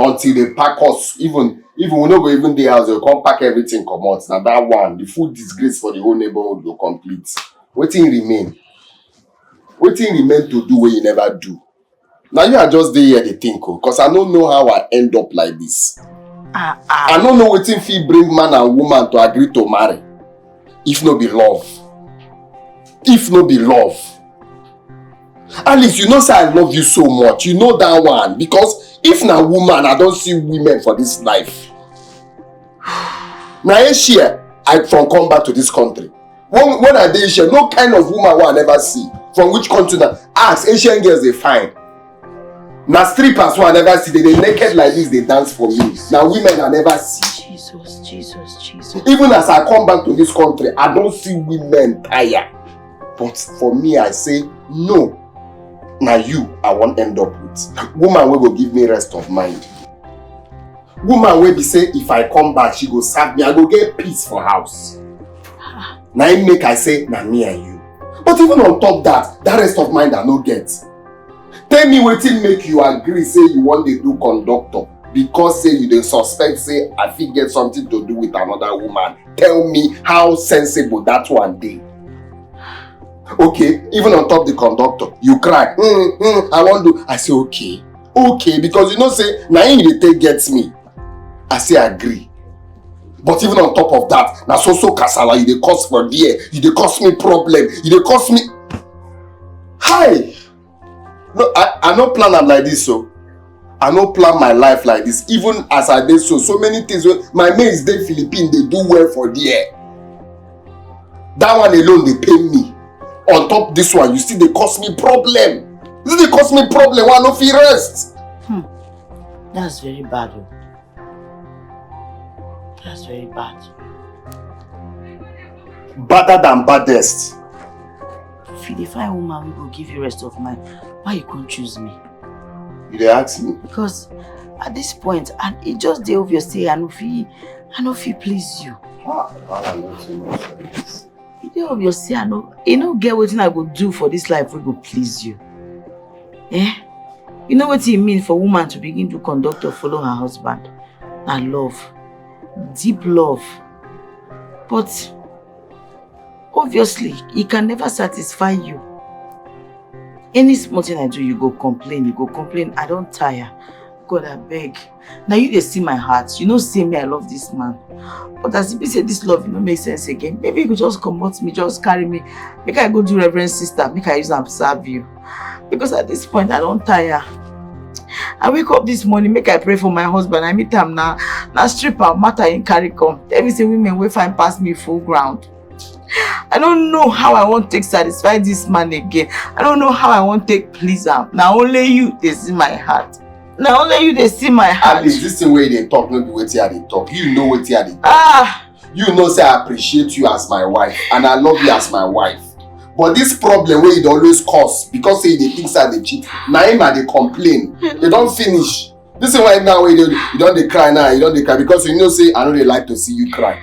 Until they pack us, even, even we no go even dey house, they come pack everything comot. Na that one, the full disgrace for the whole neighborhood go complete. Wetin remain? Wetin remain to do wey you never do? Na you I just dey here dey think o, cause I no know how I end up like this. Ah ah. I no know wetin fit bring man and woman to agree to marry. If no be love. If no be love. Alice, you know say I love you so much. You know that one. Because if na woman, I don see women for this life. Na Asia I from come back to this country. When, when I dey Asia, no kind of woman wey I never see. From which country na? Ask, Asian girls dey fine. Na strippers wey I never see, they dey naked like this, dey dance for me. Na women I never see. Jesus, Jesus, Jesus. Even as I come back to this country, I don see women tire. But for me, I say, no, na you I wan end up with. Woman wey go give me rest of mind. Woman wey be say if I come back, she go serve me, I go get peace for house. Na im make I say na me and you. But even on top that, that rest of mind I no get. Tell me wetin make you agree say you wan dey do conductor because say you dey suspect say I fit get something to do with another woman. Tell me how sensible that one dey. Okay, even on top the conductor, you cry, mm, mm, I wan do. I say okay, okay, because you know say na him you dey take get me. I say agree. But even on top of that, na so so kasala you dey cause for there. You dey cause me problem. You dey cause me. Hi! No, I, I no plan am like this, so I no plan my life like this. Even as I dey so, so many things wey my mates dey Philippines dey do well for there. That one alone dey pain me. On top this one, you still dey cause me problem. You still dey cause me problem wey I no fit rest. That's very bad o. That's very bad. Badder than baddest. If you dey find woman wey go give you rest of mind, why you come choose me? You dey ask me? Because at this point, and e just dey obvious say I no fit, I no fit please you. Ah, wahala no too much like this. E dey obvious say I no, e no get wetin I go do for this life wey go please you. Eh? You know wetin e mean for woman to begin do conductor follow her husband? Na love. Deep love. But obviously, e can never satisfy you. Any small thing I do, you go complain, you go complain. I don tire. God, abeg. Na you dey see my heart. You know say me, I love this man. But as e be say this love no make sense again, maybe you go just comot me, just carry me. Make I go do Reverend Sister, make I use am serve you. Because at this point, I don tire. I wake up this morning, make I pray for my husband. I meet am na, na stripper matter him carry come. Tell me say women wey fine pass me full ground. I don't know how I wan take satisfy this man again. I don't know how I wan take please am. Na only you dey see my heart. Na only you dey see my heart. Alice, this thing wey you dey talk no be wetin I dey talk. You know wetin I dey talk. Ah! You know say I appreciate you as my wife and I love you as my wife. But this problem wey you dey always cause because say you dey think say I dey cheat, na him I dey complain. They don finish. This is why now wey you dey, you don dey cry now, you don dey cry because you know say I no dey like to see you cry.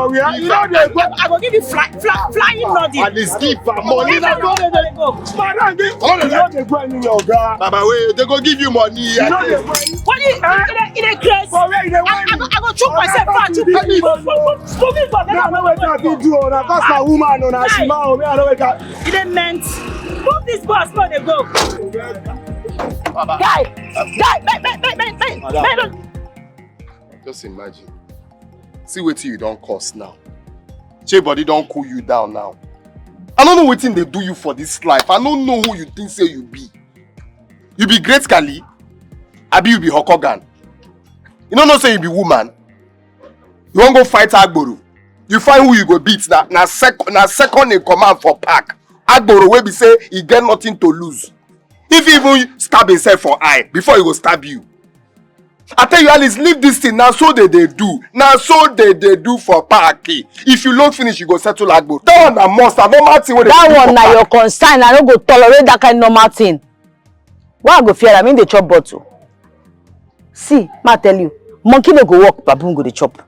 Oga, we are, you know, they go. I go give you fly, fly, flying nothing. And this give am money. Madam, give, you know they go anywhere, Oga. Baba, wait, they go give you money. You know they go. What you, you dey, you dey craze? For where you dey whine me? I go, I go choke myself. Oga, talk to me. Move, move, move, move, move, move. Me, I know wetin I fit do. Una pass my woman, una shima, me, I know wetin. You dey meant. Move this bus, no dey go. Baba. Guy, guy, make, make, make, make, make, make, no. Just imagine. See wetin you don cause now. Shey body don cool you down now. I no know wetin dey do you for this life. I no know who you think say you be. You be great Kali? Abi you be Hokogan? You no know say you be woman? You wan go fight Agboro? You find who you go beat na, na sec-, na second in command for park. Agboro wey be say e get nothing to lose. If he even stab himself for eye before he go stab you. I tell you, Alice, leave this thing. Na so they dey do. Na so they dey do for park. If you load finish, you go settle Agboro. That one na must, na normal thing wey dey do for park. That one na your concern. I no go tolerate that kind normal thing. Why I go fear am? Him dey chop bottle. See, ma tell you, monkey no go walk, baboon go dey chop.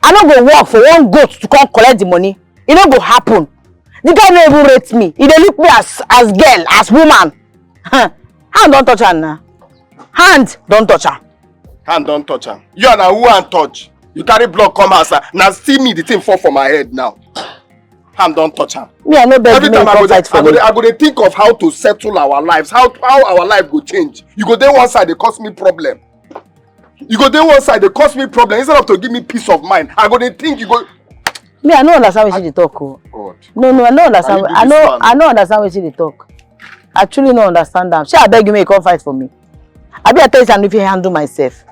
I no go work for one goat to come collect the money. E no go happen. The guy no even rate me. He dey look me as, as girl, as woman. Huh. Hand don touch am now. Hand don touch am. Hand don touch am. You and who hand touch? You carry block come house. Na, na still me, the thing fall for my head now. Hand don touch am. Me, I no beg. Every time I go dey, I go dey, I go dey think of how to settle our lives, how, how our life go change. You go dey one side, dey cause me problem. You go dey one side, dey cause me problem. Instead of to give me peace of mind, I go dey think, you go. Me, I no understand wetin you dey talk o. God. No, no, I no understand. I no understand wetin you dey talk. I truly no understand am. Shey I beg you make you come fight for me? Abi I tell you say I no fit handle myself?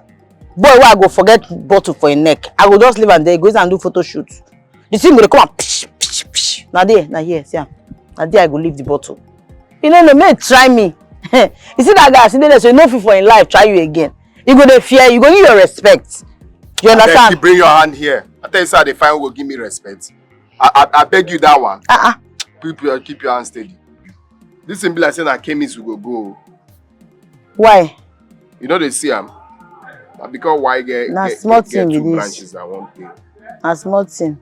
Boy wey I go forget bottle for him neck, I go just leave am there, go use am do photo shoot. The thing go dey come and psh, psh, psh. Na there, na here, see am. Na there I go leave the bottle. You no know, make e try me. You see that guy, as he dey there so, he no fit for him life try you again. He go dey fear you, go need your respect. You understand? Abeg, keep, bring your hand here. I tell you say I dey find who go give me respect. I, I, I beg you that one. Uh-uh. Keep your, keep your hand steady. This thing be like say na chemist we go go. Why? You no dey see am? Na because why get, na get, small get, thing get be two this branches at one place. Na small thing.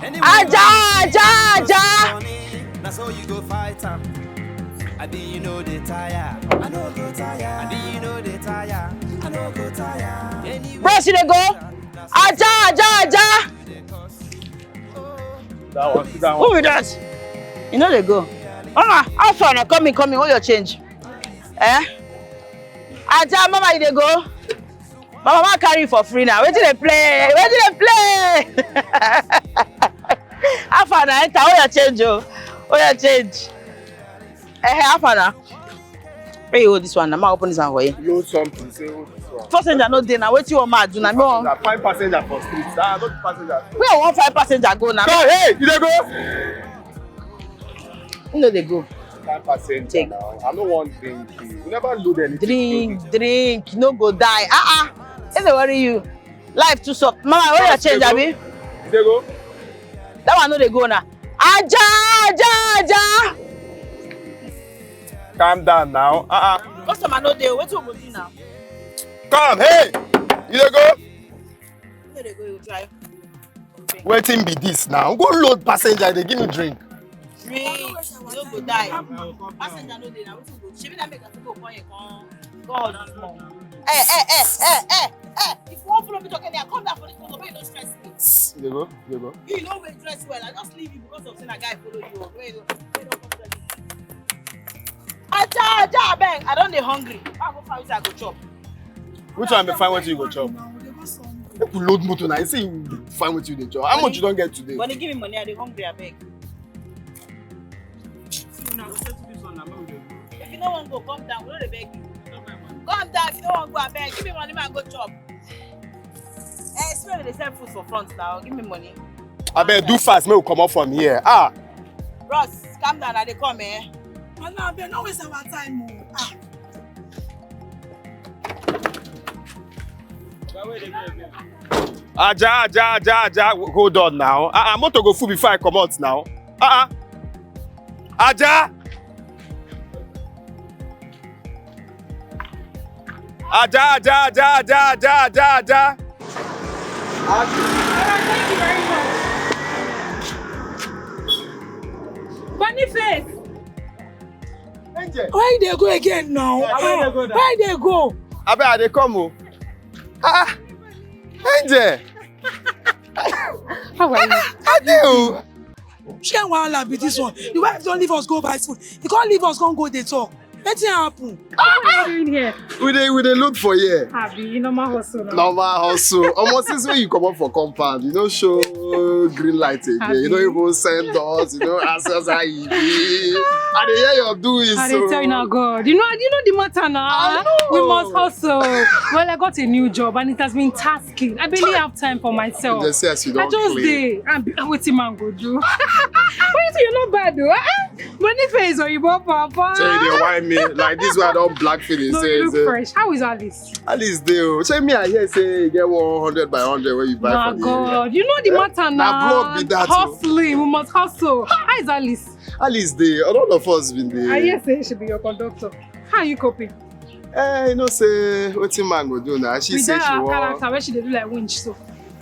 Aja, Aja, Aja. Na so you go fight am. Abi you no dey tire? I no go tire. Abi you no dey tire? I no go tire. Bros, you dey go? Aja, Aja, Aja. That one, sit down. Who be that? You no dey go. Mama, how far na? Coming, coming. Hold your change. Eh? Aja, mama, you dey go? Mama, mama carry you for free now. Wetin dey play? Wetin dey play? How far na? Enter. Hold your change o. Hold your change. Eh, eh, how far na? Hey, hold this one. Na ma open this one for you. Load something. Say hold this one. Passenger no dey na. Wetin you want ma do na? No. Passenger, find passenger for street. Ah, no be passenger. Where I wan find passenger go na? Hey, you dey go? You no dey go. Find passenger now. I no wan drink. You never load anything. Drink, drink. No go die. Ah, ah. It dey worry you. Life too soft. Mama, where your change, abi? You dey go? That one no dey go na. Aja, Aja, Aja. Calm down now. Uh-uh. Customer no dey. Wetin we go do now? Come, hey! You dey go? Where they go, you try. Wetin be this now? Go load passenger, they give me drink. Drink, you no go die. Passenger no dey na wetin go. Shebi that make I go come here come. God small. Eh, eh, eh, eh, eh, eh. If you wan follow me talk anyhow, come down for this motor, make you no stress me. You dey go? You dey go? You no go dress well. I just leave you because of say na guy follow you. Where you go? Where you don come tell me? Aja, Aja, abeg, I don dey hungry. I go find wetin I go chop. Which one be find wetin you go chop? Make we load motor now. You say you find wetin you dey chop. How much you don get today? Money, give me money. I dey hungry, abeg. See una, we settle this one now. Make we dey go. If you no wan go, come down. We no dey beg you. Come down. If you no wan go, abeg, give me money, make I go chop. Eh, see where they dey sell food for front now. Give me money. Abeg, do fast, make we comot from here. Ah, Bros, calm down. I dey come, eh. Mama, abeg, no waste our time o. Ah. Aja, Aja, Aja, Aja, hold on now. Ah, ah, motor go full before I comot now. Ah, ah. Aja! Aja, Aja, Aja, Aja, Aja, Aja, Aja. Alright, thank you very much. Boniface! Angel. Where you dey go again now? Yeah, where you dey go now? Where you dey go? Abeg, I dey come o. Ah, ah. Angel. How are you? I dey o. Shey wahala be this one. The wife don leave us go buy food. He come leave us come go dey talk. Wetin happen? What are you doing here? We dey we dey look for here. Abi, normal hustle now. Normal hustle. Omo, since when you comot for compound, you no show green light again. You no even send us. You no ask us how you dey. I dey hear your doings. I dey tell you now, God. You know, you know the matter now. I know. We must hustle. Well, I got a new job and it has been tasking. I barely have time for myself. Just say as you don clean. I just dey. I'm, I'm wetin man go do. What you say? You're not bad though. Eh? Boniface Oyibo Papa. Say you dey whine me like this wey I don black finish. No, say, you look say, fresh. How is Alice? Alice dey o. Say me I hear say you get one hundred by hundred wey you buy for the area. Na God, you know the matter now. Na blood be that o. Hustling, we must hustle. How is Alice? Alice dey. All of us been dey. I hear say she be your conductor. How are you coping? Eh, you know say wetin man go do na. She say she wan. With that character wey she dey do like winch so.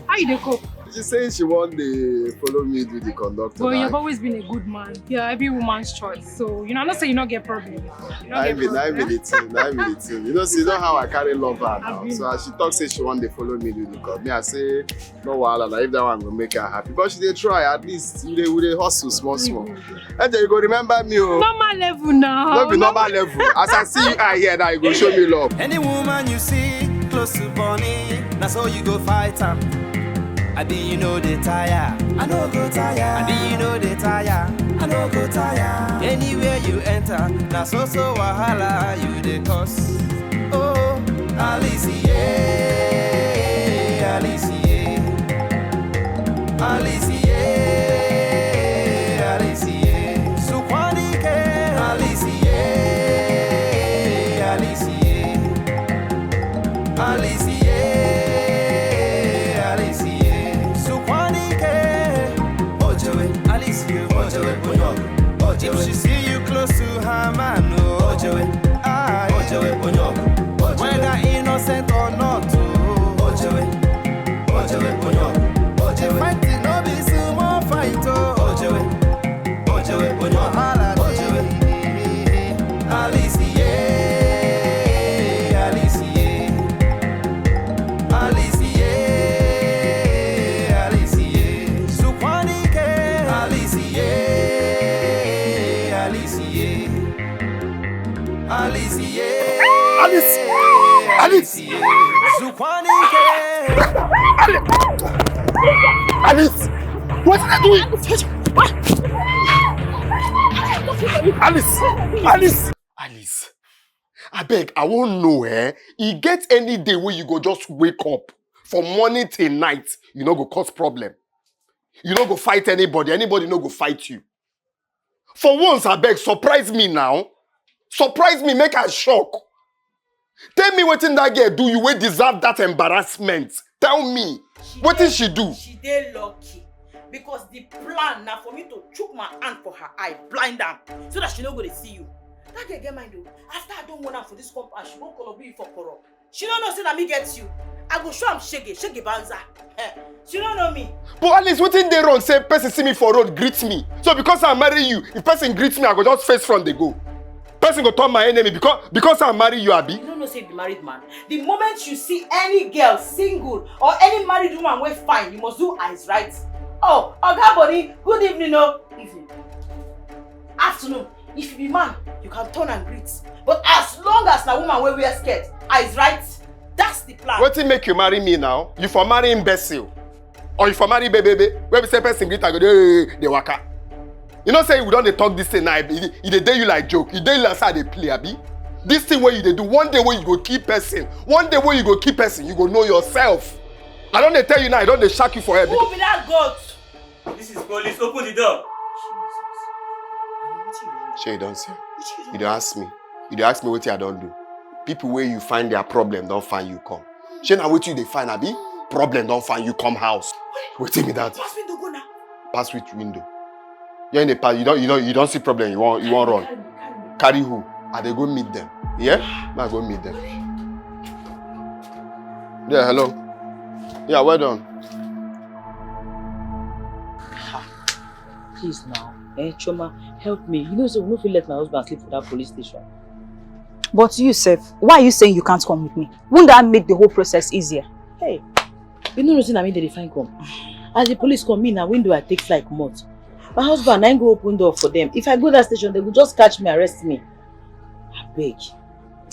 How you dey cope? She say she wan dey follow me do the conductor. But you've always been a good man. You're every woman's choice. So, you know, I know say you no get problem. You no get problem. I be the thing. I be the thing. You know, see, you know how I carry love her now. So as she talk say she wan dey follow me do the conductor. Me, I say, no wahala na, if that one go make her happy. But she dey try, at least you dey, we dey hustle small small. Angel, you go remember me o. Normal level now. No be normal level. As I see you out here now, you go show me love. Any woman you see close to Bonnie, na so you go fight am. I be you know they tire. I no go tire. I be you know they tire. I no go tire. Anywhere you enter, na so so wahala you dey cause. Oh, Alice, yeah, Alice, yeah. Alice, yeah, Alice, yeah. Sukwanike, Alice, yeah, Alice, yeah. Alice, yeah, Alice, yeah. Sukwanike, Ojewe, Alice, yeah, Ojewe, Bonyo, Ojewe. If she see you close to her man, oh, Ojewe, ah, Ojewe, Bonyo, Ojewe. Whether innocent or not, oh, Ojewe. Ojewe, Ojewe, Ojewe. Fighting no be small fight, oh. Ojewe, Ojewe, Ojewe. Wahala dey. Ojewe. Alice, yeah, Alice, yeah. Alice, yeah, Alice, yeah. Sukwanike. Alice, yeah, Alice, yeah. Alice, yeah. Alice! Alice! Zukwanike. Alice! What did I do? Alice! Alice! Alice! Abeg, I wan know, eh? E get any day wey you go just wake up for morning till night, you no go cause problem. You no go fight anybody, anybody no go fight you. For once, abeg, surprise me now. Surprise me, make I shock. Tell me wetin that girl do you wey deserve that embarrassment. Tell me, wetin she do? She dey lucky because the plan na for me to chook my hand for her eye, blind am, so that she no go dey see you. That girl get mind o. After I don warn am for this compound, she go kolobi you for koro. She no know say na me get you. I go show am shege, shege banza. Eh, she no know me. But at least wetin dey wrong say person see me for road greet me. So because I marry you, if person greet me, I go just face front dey go. Person go turn my enemy because because I marry you, abi? You no know say you be married man. The moment you see any girl single or any married woman wey fine, you must do eyes right. Oh, oga body, good evening o. Evening. Afternoon. If you be man, you can turn and greet. But as long as na woman wey wear skirt, eyes right, that's the plan. Wetin make you marry me now? You for marry imbecile? Or you for marry bebebe? Wey be say person greet and go dey dey waka. You know say we don dey talk this thing now, e e dey dey you like joke, e dey you like say I dey play, abi? This thing wey you dey do, one day wey you go kill person, one day wey you go kill person, you go know yourself. I don dey tell you now, I don dey shock you for head. Who be that goat? This is police. Open the door. Shey you don see? You dey ask me. You dey ask me wetin I don do. People wey you find their problem don find you come. Shey na wetin you dey find, abi? Problem don find you come house. Wetin be that? Pass window go now. Pass which window? You in the pass. You don you don you don see problem. You wan you wan run. Carry who? I dey go meet them. Yeah? Make I go meet them. Yeah, hello. Yeah, well done. Please now, eh, Chioma, help me. You know say we no fit let my husband sleep for that police station. But you sef, why are you saying you can't come with me? Wouldn't that make the whole process easier? Hey, you no know say na me dem dey find come. As the police come, me na window I take fly comot. My husband na him go open door for them. If I go that station, they go just catch me, arrest me. Abeg.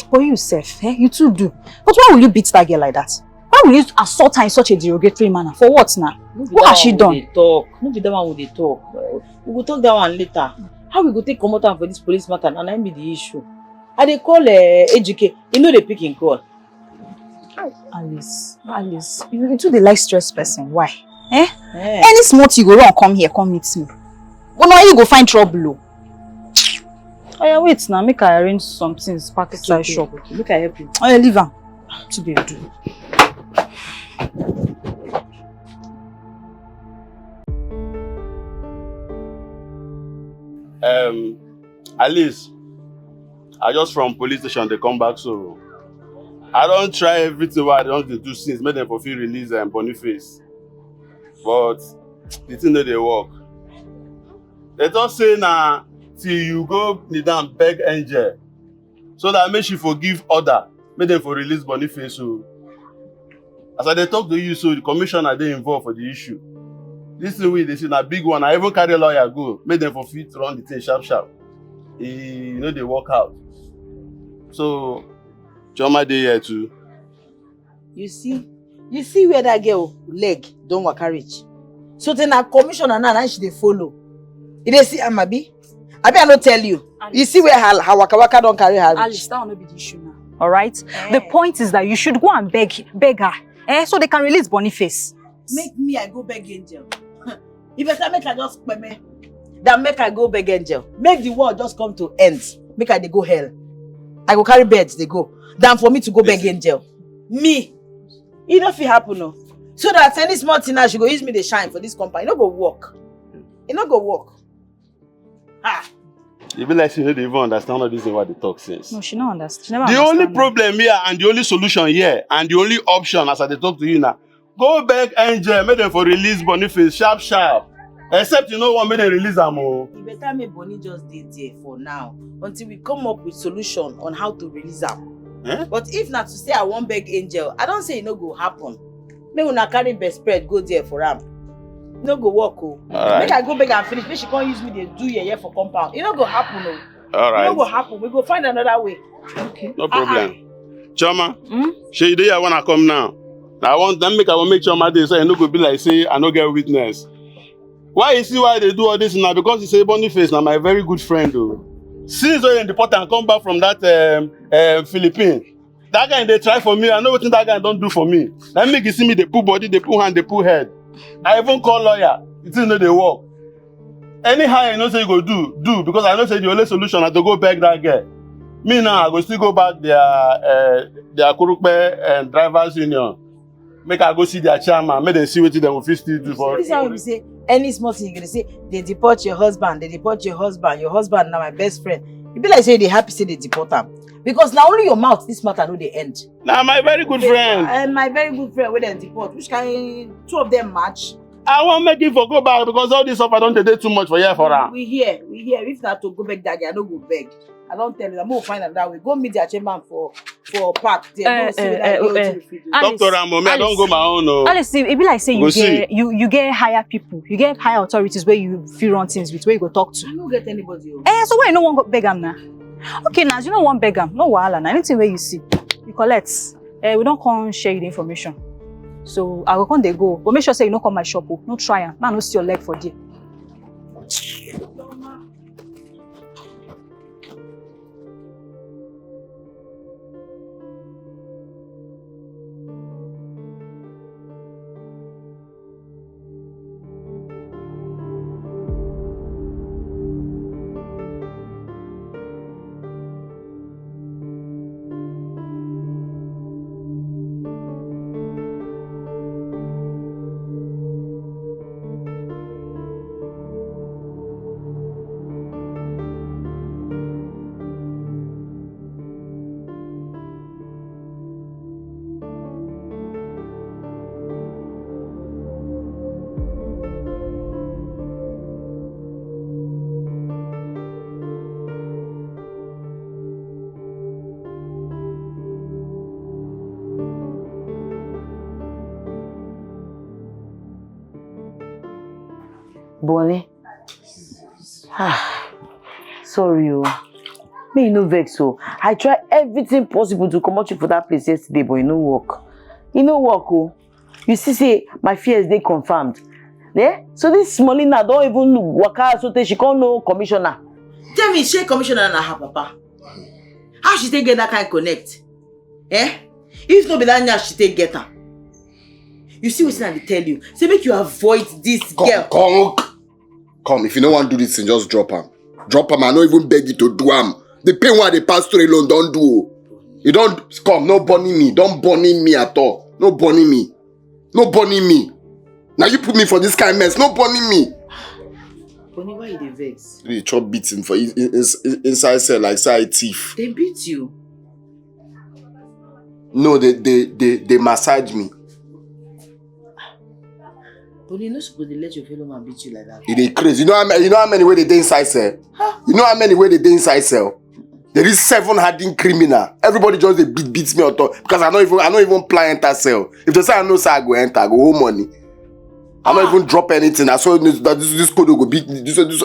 But you sef, eh? You too do. But why will you beat that girl like that? Why will you assault her in such a derogatory manner? For what now? What has she done? Talk. No be that one we dey talk. We go talk that one later. How we go take comot am for this police matter? Na na im be the issue. I dey call uh, Ejike. He no dey pick him call. Alice, Alice, you, you too dey like stress person. Why? Eh? Eh. Any small thing you go run come here, come meet me. But now you go find trouble o. Oya wait na, make I arrange some things pack inside shop. Okay, make I help you. Oya leave am. Too dey do. Um, Alice, I just from police station dey come back so. I don try everything wey I don dey do since make dem for fit release um, Boniface. But the thing no dey work. They talk say na till you go kneel down beg angel so that make she for give order make dem for release Boniface o. As I dey talk to you so, the commissioner dey involved for the issue. This thing wey you dey see na big one. I even carry lawyer go make dem for fit run the thing sharp sharp. E no dey work out. So Chioma dey here too. You see, you see where that girl leg don waka reach. So then na commissioner now, na she dey follow. You dey see am abi? Abi I no tell you. You see where her, her waka waka don carry her reach. Alice, that one no be the issue now. All right. The point is that you should go and beg beg her, eh, so they can release Boniface. Make me I go beg angel. E better make I just kpeme than make I go beg angel. Make the world just come to end. Make I dey go hell. I go carry bed dey go than for me to go beg angel. Me, e no fit happen o. So that any small thing now she go use me dey shine for this compound. E no go work. E no go work. Ah. E be like say you no dey even understand all this thing wey I dey talk since. No, she no understand. She never The understand only me. Problem here and the only solution here and the only option as I dey talk to you now, go beg angel make dem for release Boniface sharp sharp. Except you no wan make dem release am o. E better make Bonny just dey there for now until we come up with solution on how to release am. Eh? But if na to say I wan beg angel, I don say e no go happen. Make una carry bedspread go there for am. E no go work o. Alright. Make I go beg am finish, make she come use me dey do yeye for compound. E no go happen o. Alright. E no go happen. We go find another way. Okay. No problem. Chioma, hmm? Shey you dey here when I come now? I want them make I wan make Chioma dey so e no go be like say I no get witness. Why you see why I dey do all this now? Because you say Boniface na my very good friend o. Since when dem deport am come back from that um, um, Philippines, that guy dey try for me. I know wetin that guy don do for me. Na make you see me dey put body, dey put hand, dey put head. I even call lawyer. The thing no dey work. Anyhow you know say you go do, do because I know say the only solution na to go beg that girl. Me now I go still go back their uh, their Kurukpe uh, drivers union. Make I go see their chairman, make dem see wetin dem go fit still do for. This one be say any small thing you go dey say they deport your husband, they deport your husband, your husband na my best friend. E be like say they happy say they deport am, because na only your mouth this matter no dey end. Na my very good friend. Uh, my very good friend wey dem deport, which kind two of them match? I wan make him for go back because all this suffer don dey dey too much for here for am. We hear, we hear. If na to go beg that guy, I no go beg. I don tell you, I'm gonna find another way. Go meet their chairman for for park there. Eh, go see eh, whether eh, eh, eh. Doctor Ramo, me, I don go my own. Oh. Alice, e be like say you get you you get higher people, you get higher authorities where you feel run things with, where you go talk to. You no get anybody. Oh. Eh, so why you no wan go beg am now? Okay, now you no wan beg am, no wahala. Now anything where you see, you collect. Eh, we don come share you the information. So I go come dey go, but make sure say you no come my shop. Oh, no try am. Now no see your leg for there. Bonnie. Ah, sorry o. Me, you no vex o. I try everything possible to comot you for that place yesterday, but e no work. E no work o. You see say my fears dey confirmed. Eh? So this Molina don even waka so tey she come know commissioner. Tell me, shey commissioner na her papa? How she take get that kind connect? Eh? If no be that nyash she take get am. You see wetin I dey tell you? Say make you avoid this girl. Come, come, come. If you no wan do this thing, just drop am. Drop am. I no even beg you to do am. The pain wey I dey pass through alone don do o. You don come, no burning me, don burning me at all. No burning me. No burning me. Now you put me for this kind mess. No burning me. Bonnie, why you dey vex? You dey chop beating for in, in, in, inside cell like say I thief. They beat you. No, they they they they massage me. Bonnie, you no suppose dey let your fellow man beat you like that. You dey craze. You know how many, you know how many wey dey dey inside cell? Huh? You know how many wey dey dey inside cell? There is seven hardened criminal. Everybody just dey beat beat me on top because I no even I no even plan enter cell. If they say I know say I go enter, I go hold money. I no even drop anything. I saw this that this this code go beat me. This this.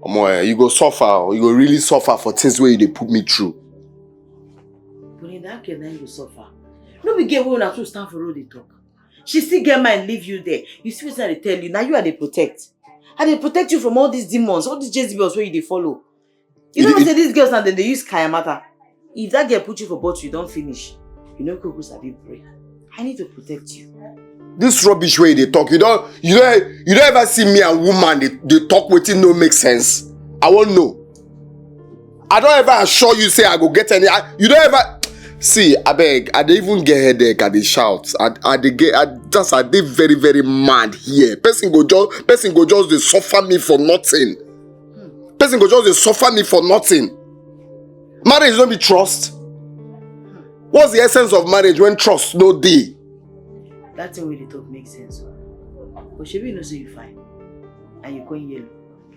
Omo, eh, you go suffer. Oh. You go really suffer for things where you dey put me through. Bonnie, that girl na you go suffer. No be girl wey una two stand for road dey talk. She still get mind leave you there. You see wetin I dey tell you? Na you I dey protect. I dey protect you from all these demons, all these Jezebels wey you dey follow. You know say these girls now dem dey use kaya matter. If that girl put you for bottle, you don finish. You no kuku sabi pray. I need to protect you. This rubbish wey you dey talk, you don you don you don ever see me and woman dey dey talk wetin no make sense? I wan know. I don ever assure you say I go get any. I, you don ever see? Abeg, I dey even get headache. I dey shout. I I dey get. I just I dey very very mad here. Person go just person go just dey suffer me for nothing. Person go just dey suffer me for nothing. Marriage no be trust. What's the essence of marriage when trust no dey? That thing wey you dey talk make sense. But shebi you know say you fine and you come yellow.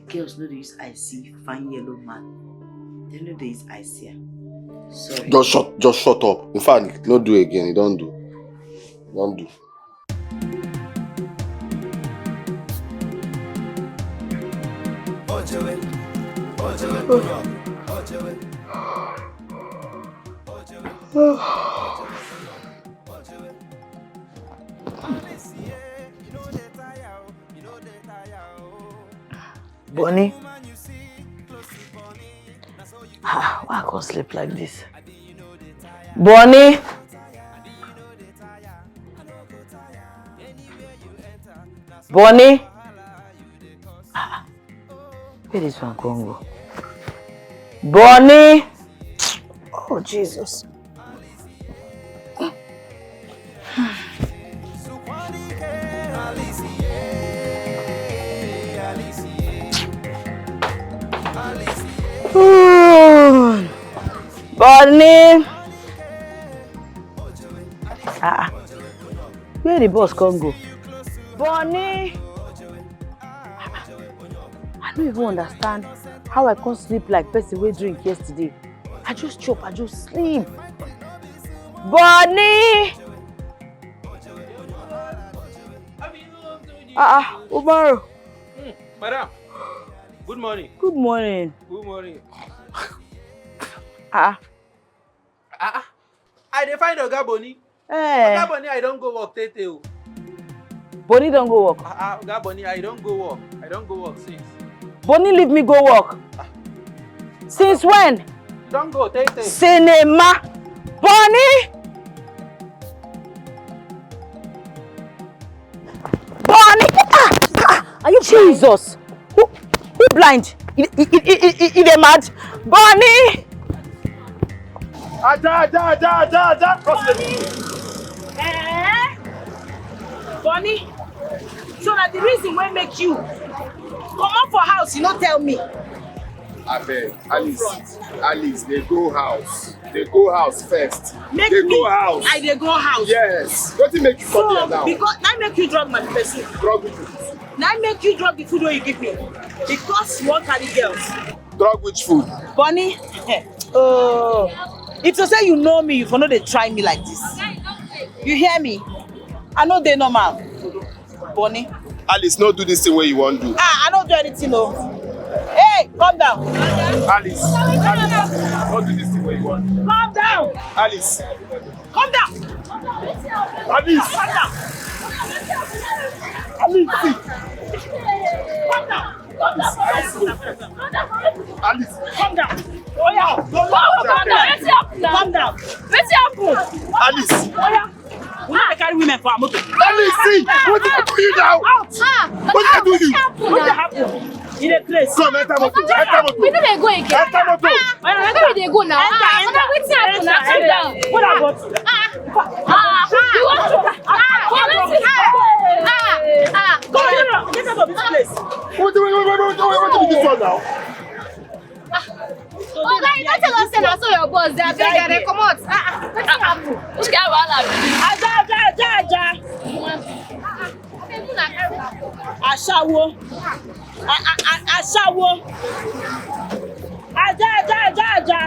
Girls no dey use eye see fine yellow man. Dem no dey use eye see am. Sorry. Just shut, just shut up. In fact, no do again. You don do. You don do. Bonnie. Ah, why I can't sleep like this? Bonnie. Bonnie. Ah, where this one come go? Bonnie. Oh, Jesus. Bonnie. Ah, ah. Where the boss come go? Bonnie. I don't even understand how I can't sleep like person wey drink yesterday. I just chop, I just sleep. Bonnie. Ah, ah, Umaru. Madam, good morning. Good morning. Good morning. Ah, Ah, ah. I dey find Oga Boni. eh, Oga Boni, I don go work tey tey o. Bonnie don go work. Ah, ah, Oga Boni, I don go work. I don go work since. Bonnie leave me go work. Since when? Don go tey tey. Cinema. Bonnie. Bonnie. Ah, ah, are you Jesus? Who, who blind? He, he, he, he, he, he dey mad. Bonnie. Aja, aja, aja, aja, aja. Cross the Eh? Bonnie. So na the reason wey make you comot for house, you no tell me. Abeg, Alice, Alice, dey go house. Dey go house first. Make Dey me. Go house. I dey go house. Yes. Wetin make you come here So now? Because na make you drug my person. Drug which food? Na make you drug the food wey you give me. Because you wan carry girls. Drug which food? Bonnie. Oh. If to say you know me, you for no dey try me like this. You hear me? I no dey normal. Bonnie. Alice, no do this thing wey you wan do. Ah, I don't do anything, no. Hey, calm down. Alice, Alice, no do this thing wey you wan do. Calm down. Alice, Calm down. Alice, Calm down. Alice, see. Calm down. Alice, Calm down. Oh yeah. Calm down. Calm down. Calm down. Wetin happen? Alice, Oh yeah. We no dey carry women for our motor. Alice, see. Wetin happen you now? Out. Wetin happen you? Wetin happen? You dey craze. Come enter motor. Enter motor. We no dey go again. Enter motor. Where we dey go now? Enter, Ah, enter, wetin happen? enter, Calm enter. Down. What about? Ah, you want to? Ah, wetin happen? Ah, ah. Come here. Get out of this place. Wait, wait, wait, wait, wait, wait, wait, wait, this one now. Oga, you don tell us say na so your boss dey. Abeg, I dey comot. Ah, ah, wetin happen? Which kind wahala be this? Aja, aja, aja, aja. Ashawo. A- a- a- Ashawo. Aja, aja, aja, aja.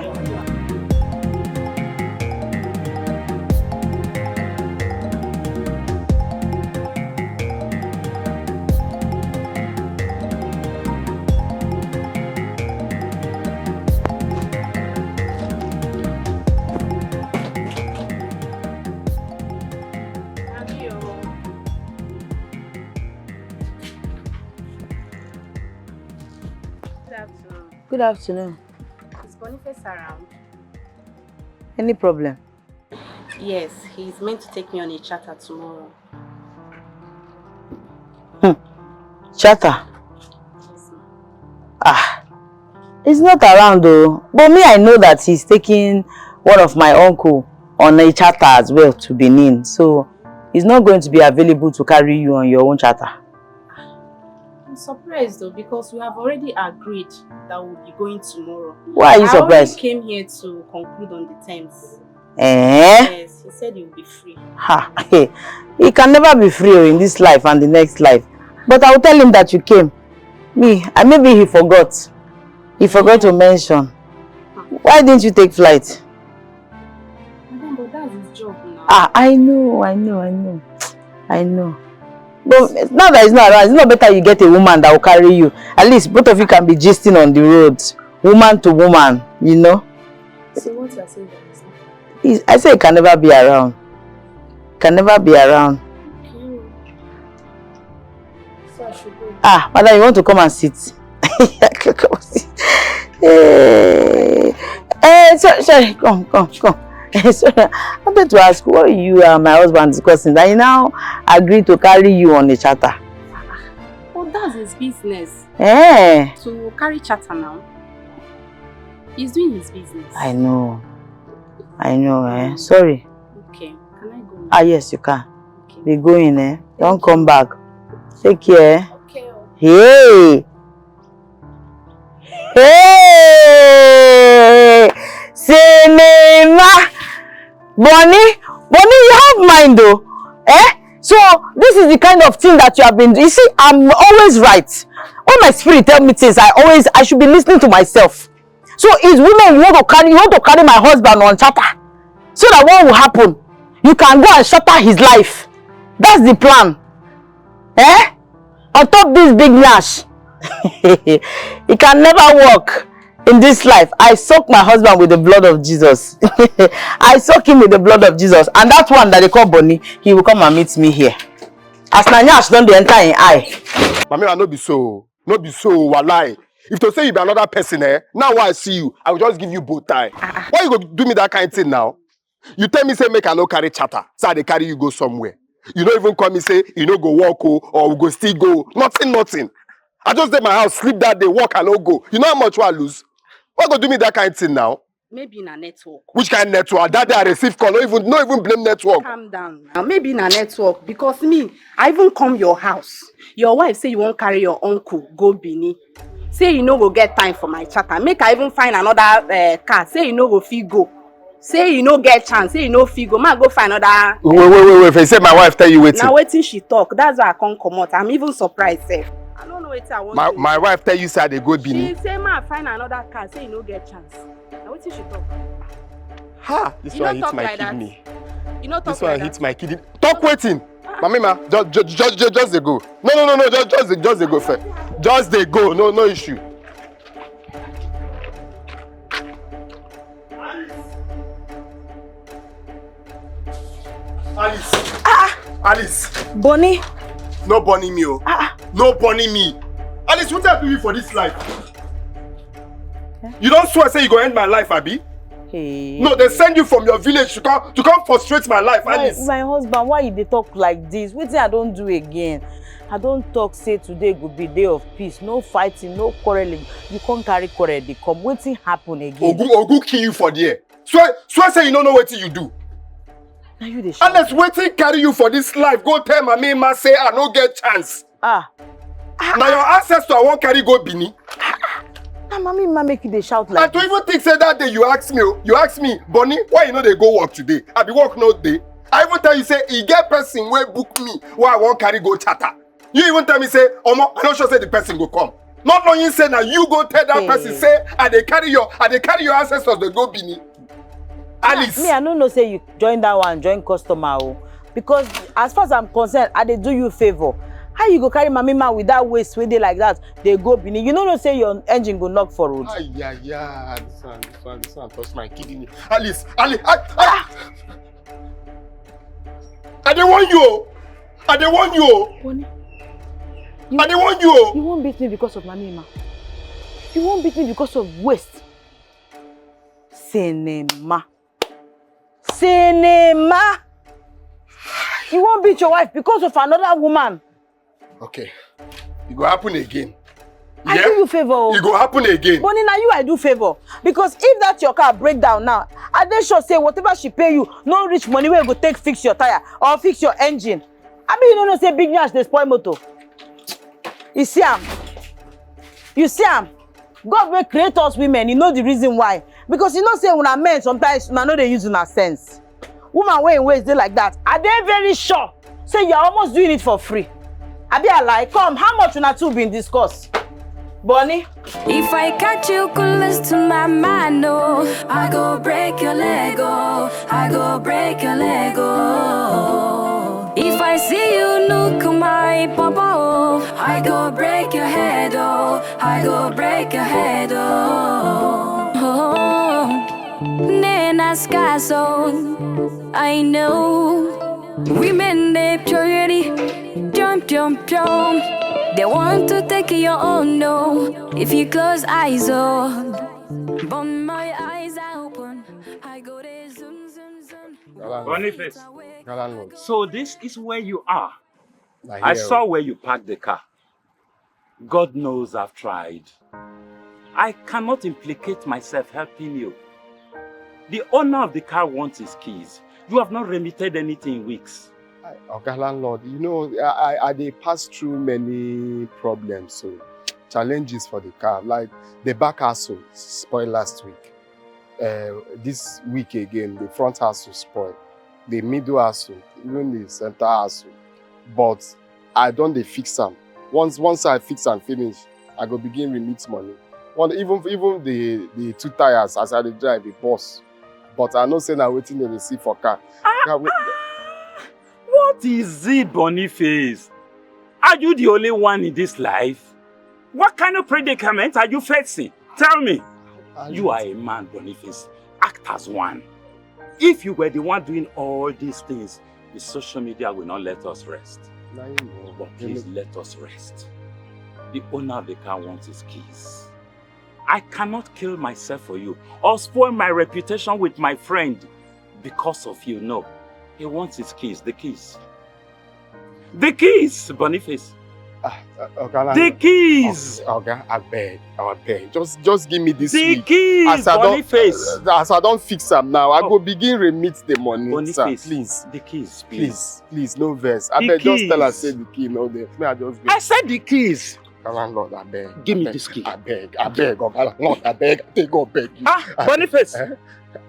Good afternoon. Good afternoon. Is Boniface around? Any problem? Yes, he's meant to take me on a charter tomorrow. Charter? Ah, he's not around though. But me, I know that he's taking one of my uncle on a charter as well to Benin. So he's not going to be available to carry you on your own charter. I'm surprised though, because we have already agreed that we'll be going tomorrow. Why are you I surprised? Only came here to conclude on the terms. Eh? Yes, he said he'll be free. Ha, he can never be free in this life and the next life. But I will tell him that you came. Me, I maybe he forgot. He forgot to mention. Why didn't you take flight? Madam, but that's his job now. Ah, I know, I know, I know. I know. But now that he's not around, it's not better you get a woman that will carry you. At least both of you can be gisting on the road, woman to woman, you know. So what you are saying that is not He's, I say he can never be around. Can never be around. Okay. So I should go. Ah, madam, you want to come and sit? Come and sit. Hey. Eh, sorry, sorry, come, come, come. Eh, sorry, I wanted to ask what you and my husband discussing. That he now agreed to carry you on a charter. Well, that's his business. Eh, To carry charter now. He's doing his business. I know. I know, eh. Sorry. Okay. Can I go now? Ah, yes, you can. Okay. Be going, eh. Don't come back. Take care. Okay. Hey! Hey! Say Enema. Bonnie, Bonnie, you have mind though. Eh? So this is the kind of thing that you have been. You see, I'm always right. When my spirit tell me things, I always I should be listening to myself. So is women you want to carry, you want to carry my husband on charter, so that what will happen? You can go and shatter his life. That's the plan. Eh? On top this big nash, it can never work in this life. I soak my husband with the blood of Jesus. I soak him with the blood of Jesus. And that one that they call Bonnie, he will come and meet me here. As na nyash don dey enter him eye. Mami, I no be so. No be so, walai. If to say you be another person, eh? Now why I see you, I will just give you bow tie. Why you go do me that kind thing now? You tell me say make I no carry charter, so I dey carry you go somewhere. You no even call me say you no go work o, or we go still go. Nothing, nothing. I just dey my house, sleep that day, work I no go. You know how much I lose? Why go do me that kind thing now? Maybe na network. Which kind network? That day I receive call, no even, no even blame network. Calm down now. Maybe na network, because me, I even come your house. Your wife say you wan carry your uncle go Benin. Say you no go get time for my charter. Make I even find another uh, car. Say you no go fit go. Say you no get chance. Say you no fit go. Ma go find another. Wait, wait, wait, wait. If you say my wife tell you wetin? Na wetin she talk. That's why I come comot. I'm even surprised sef. I don't know wetin I want. My, to my wife tell you say I dey go Benin. She say ma find another car. Say you no get chance. Na wetin she talk? Ha! This one hit my kidney. You no talk like that. This one hit my kidney. Talk wetin? Mami ma, just, just, just, just, just dey go. No, no, no, no, just, just, dey- just dey go first. Just dey go, no, no issue. Alice. Ah! Alice. Bonnie. No Bonnie me o. Ah! No Bonnie me. Alice, wetin I do you for this life? You don swear say you go end my life, abi? Hey. No, they send you from your village to come to come frustrate my life, Alice. My husband, why you dey talk like this? Wetin I don do again? I don talk say today go be day of peace, no fighting, no quarreling. You come carry quarrel dey come. Wetin happen again? Ogu Ogu kill you for there. Swear swear say you no know wetin you do. Na you dey shout. Honest, wetin carry you for this life? Go tell Mami Ma say I no get chance. Ah. Na your ancestor I wan carry go Benin. Na Mami Ma make you dey shout like. And to even think say that day you ask me, you ask me, Bonnie, why you no dey go work today? I be work no dey. I even tell you say e get person wey book me wey I wan carry go charter. You even tell me say, Omo, I no sure say the person go come. Not knowing say na you go tell that person say I dey carry your I dey carry your ancestors dey go Benin. Alice. Me, I no know say you join that one, join customer o. Because as far as I'm concerned, I dey do you favor. How you go carry Mami Ma with that waist wey dey like that, dey go Benin? You no know say your engine go knock for road. Ayaya, this one, this one, this one touch my kidney. Alice, Alice, I, I, I dey warn you o. I dey warn you o. Bonnie, I dey warn you o. You won't beat me because of Mami Ma. You won't beat me because of waist. Cinema. Cinema. You won't beat your wife because of another woman. Okay. E go happen again. I do you favor o. E go happen again. Bonnie, na you I do favor. Because if that your car break down now, I dey sure say whatever she pay you, no reach money wey go take fix your tire or fix your engine. Abi you no know say big nyash dey spoil motor? You see am? You see am? God wey create us women, you know the reason why. Because you know say una men sometimes una no dey use una sense. Woman wey im waist dey like that, I dey very sure say you are almost doing it for free. Abi I lie? Come, how much una two been discuss? Bonnie. If I catch you, coolest to my man, no. I go break your leg, oh. I go break your leg, oh. If I see you, look my papa, oh. I go break your head, oh. I go break your head, oh. Oh. Nena scarce, oh. I know women they purity, jump, jump, jump. They want to take your own, no. If you close eyes, oh, but my eyes are open. I go there, zoom, zoom, zoom. Boniface. Galan Lord. So this is where you are. I saw where you parked the car. God knows I've tried. I cannot implicate myself helping you. The owner of the car wants his keys. You have not remitted anything in weeks. I, Oga Landlord, you know, I, I, I dey pass through many problems, so challenges for the car. Like the back axle spoil last week. uh, this week again, the front hustle spoil, the middle hustle, even the center hustle. But I don dey fix am. Once once I fix am finish, I go begin remit money. One even even the the two tires as I dey drive dey burst. But I know say na wetin dem dey see for car. Car wey- What is it, Boniface? Are you the only one in this life? What kind of predicament are you facing? Tell me. You are a man, Boniface. Act as one. If you were the one doing all these things, the social media will not let us rest. But please let us rest. The owner of the car wants his keys. I cannot kill myself for you or spoil my reputation with my friend because of you. No. He wants his keys, the keys. The keys, Boniface. Ah, uh, Oga The landlord. keys. Oga, abeg, abeg. Just just give me this The week. keys, As I don Boniface. uh, as I don fix am now, I Oh. go begin remit the money, sir. Boniface. Please, The keys, please, please. please, no vex. The Abeg, just tell us keys. say the key no dey. Me, I just go. I said the keys. Oga landlord, abeg. Give me Abeg, this key. Abeg, abeg, Oga landlord, abeg. Take God beg you. Ah, Boniface. Eh?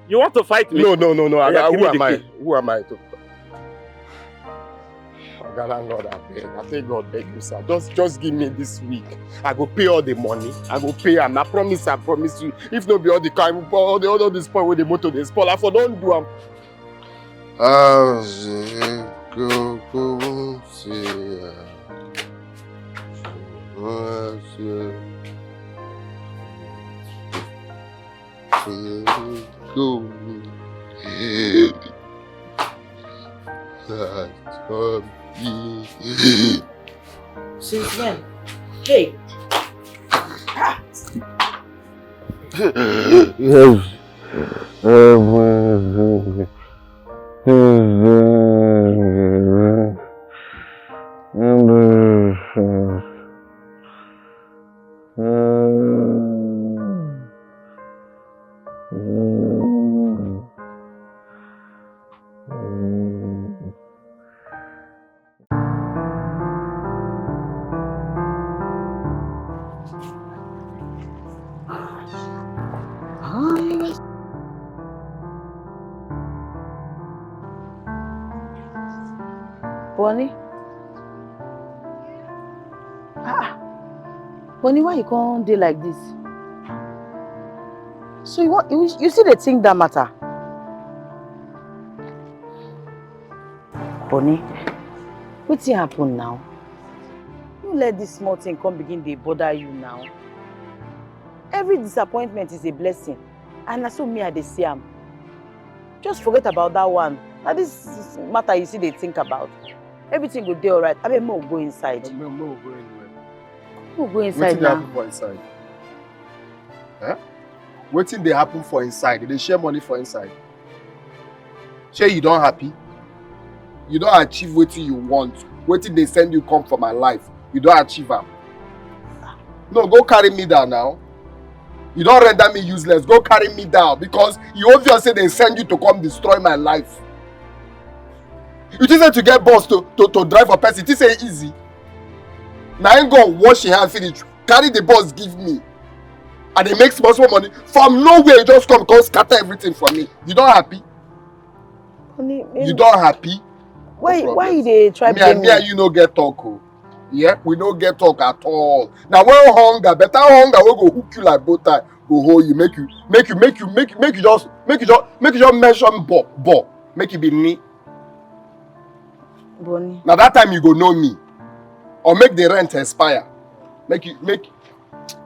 You want to fight me? No, no, no, no. Oya, I, give who me am the I? key. Who am I to? Oga landlord, abeg. I take God beg you, sir. Just just give me this week. I go pay all the money. I go pay am. I promise, I promise you. If no be all the car, all the all, all this spoil wey the motor dey spoil, I for don do am. As it go, go, see, uh, as it go, go, as it go. Since when? Hey! Bonnie? Ah, ah. Bonnie, why you come dey like this? So you want you, you still dey think that matter? Bonnie, wetin happen now? No let this small thing come begin dey bother you now. Every disappointment is a blessing, and na so me I dey see am. Just forget about that one. Na this matter you still dey think about. Everything go dey alright. Abeg, make we go inside. No, no, no, go anywhere. Make we go inside Wetin dey now. happen for inside? Eh? Wetin dey happen for inside? They dey share money for inside. Shey you don happy? You don achieve wetin you want. Wetin dey send you come for my life, you don achieve am. No, go carry me down now. You don render me useless. Go carry me down because you obvious say they send you to come destroy my life. You think say to get boss to, to, to drive for person, you think say e easy? Na him go wash him hand finish, carry the boss give me. And they make small small money. From nowhere, you just come, come scatter everything for me. You don happy? Honey, You don happy? Why No why problem. you dey try Me and blame me and me? You no get talk o. Yeah, we no get talk at all. Na when hunger, better hunger wey go hook you like bow tie, go hold you, make you make you make you make make you just make you just make you just mention bo bo, make you be me. Bonnie. Na that time you go know me, or make the rent expire. Make you make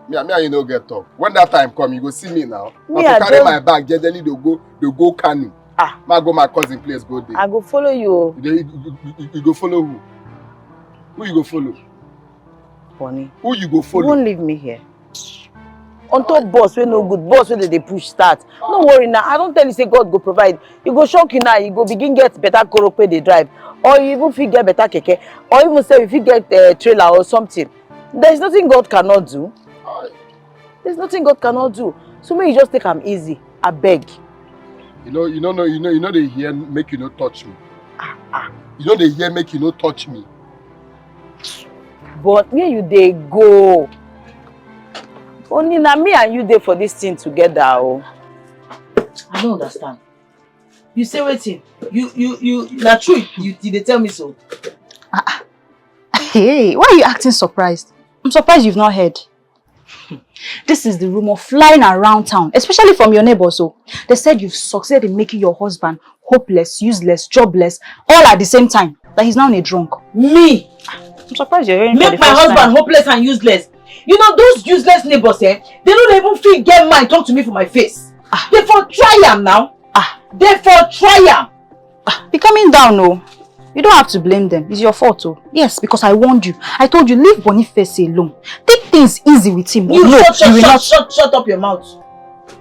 me and me and you no get talk. When that time come, you go see me now. Me, Na I to carry just my bag jejely dey go dey go Kano. Ah. Ma go my cousin place go there. I go follow you o. You dey you, you, you, you go follow who? Who you go follow? Bonnie. Who you go You follow? Won't leave me here. On top boss wey no good, boss wey dey dey push start. No worry now, I don tell you say God go provide. You go shock you now, you go begin get better korope dey drive. Or you even fit get better keke. Or even say you fit get uh, trailer or something. There is nothing God cannot do. There's nothing God cannot do. So make you just take am easy, abeg. You know, you know, no, you know, you know they hear make you no touch me. You know they hear make you no touch me. But where you dey go? Only na me and you dey for this thing together o. I don't understand. You say wetin? You you you na true you you dey tell me so? Hey, why are you acting surprised? I'm surprised you've not heard. This is the rumor flying around town, especially from your neighbors. So they said you've succeeded in making your husband hopeless, useless, jobless, all at the same time. That he's now a drunk. Me? I'm surprised you're hearing for Make the my first husband time. Hopeless and useless. You know those useless neighbors, eh? They no dey even fit get mind talk to me for my face. They for try am now. Ah, they for try am. Be coming down, no. You don't have to blame them. It's your fault, oh. Yes, because I warned you. I told you, leave Boniface alone. Take things easy with him. But You no, shut shut you will shut not. shut shut up your mouth.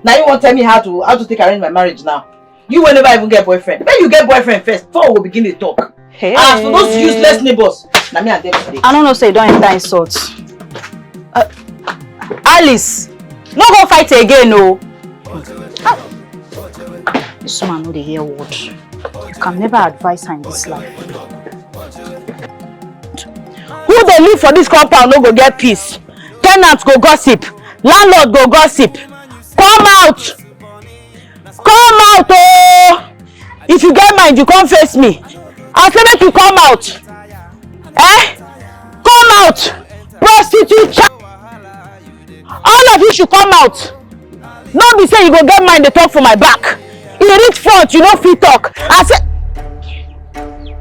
Now you wan tell me how to how to take arrange my marriage now? You will never even get boyfriend. Then you get boyfriend first before we begin to talk. Hey. As for those useless neighbors, na me and them today. I don't know, say you don't enter insult. Uh, Alice, no go fight again, no. Ah. This woman no dey hear word. You can never advise her in this life. Who dey live for this compound no go get peace. Tenants go gossip. Landlord go gossip. Come out. Come out, oh. If you get mind, you come face me. I say make you come out. Eh? Come out. Prostitute child. All of you should come out. No be say you go get mind dey talk for my back. E reach front, you no fit talk. I say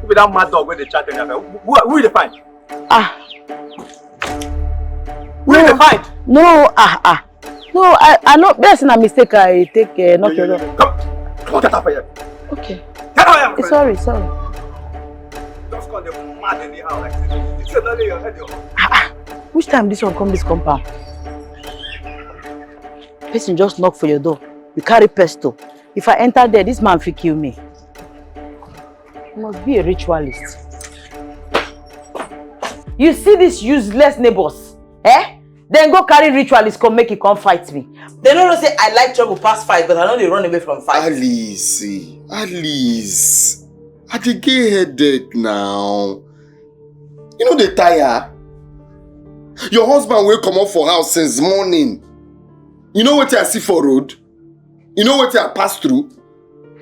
Who be that mad dog wey dey chat anyhow? Who, who, who you dey find? Ah. Who you dey find? No, ah, ah. No, I, I no. That's na mistake I take. Uh, knock your door. Come, come get out for here. Okay. Get out for here. Sorry, sorry. Just call them mad anyhow like this. You say only your head, your Which time this one come this compound? Person just knock for your door. You carry pesto. If I enter there, this man fit kill me. He must be a ritualist. You see these useless neighbors, eh? Then go carry ritualist come make e come fight me. They no know say I like trouble pass fight, but I no dey run away from fight. Alice, Alice, I dey get headache now. You no dey tire? Your husband wey comot for house since morning. You know wetin I see for road? You know wetin I pass through?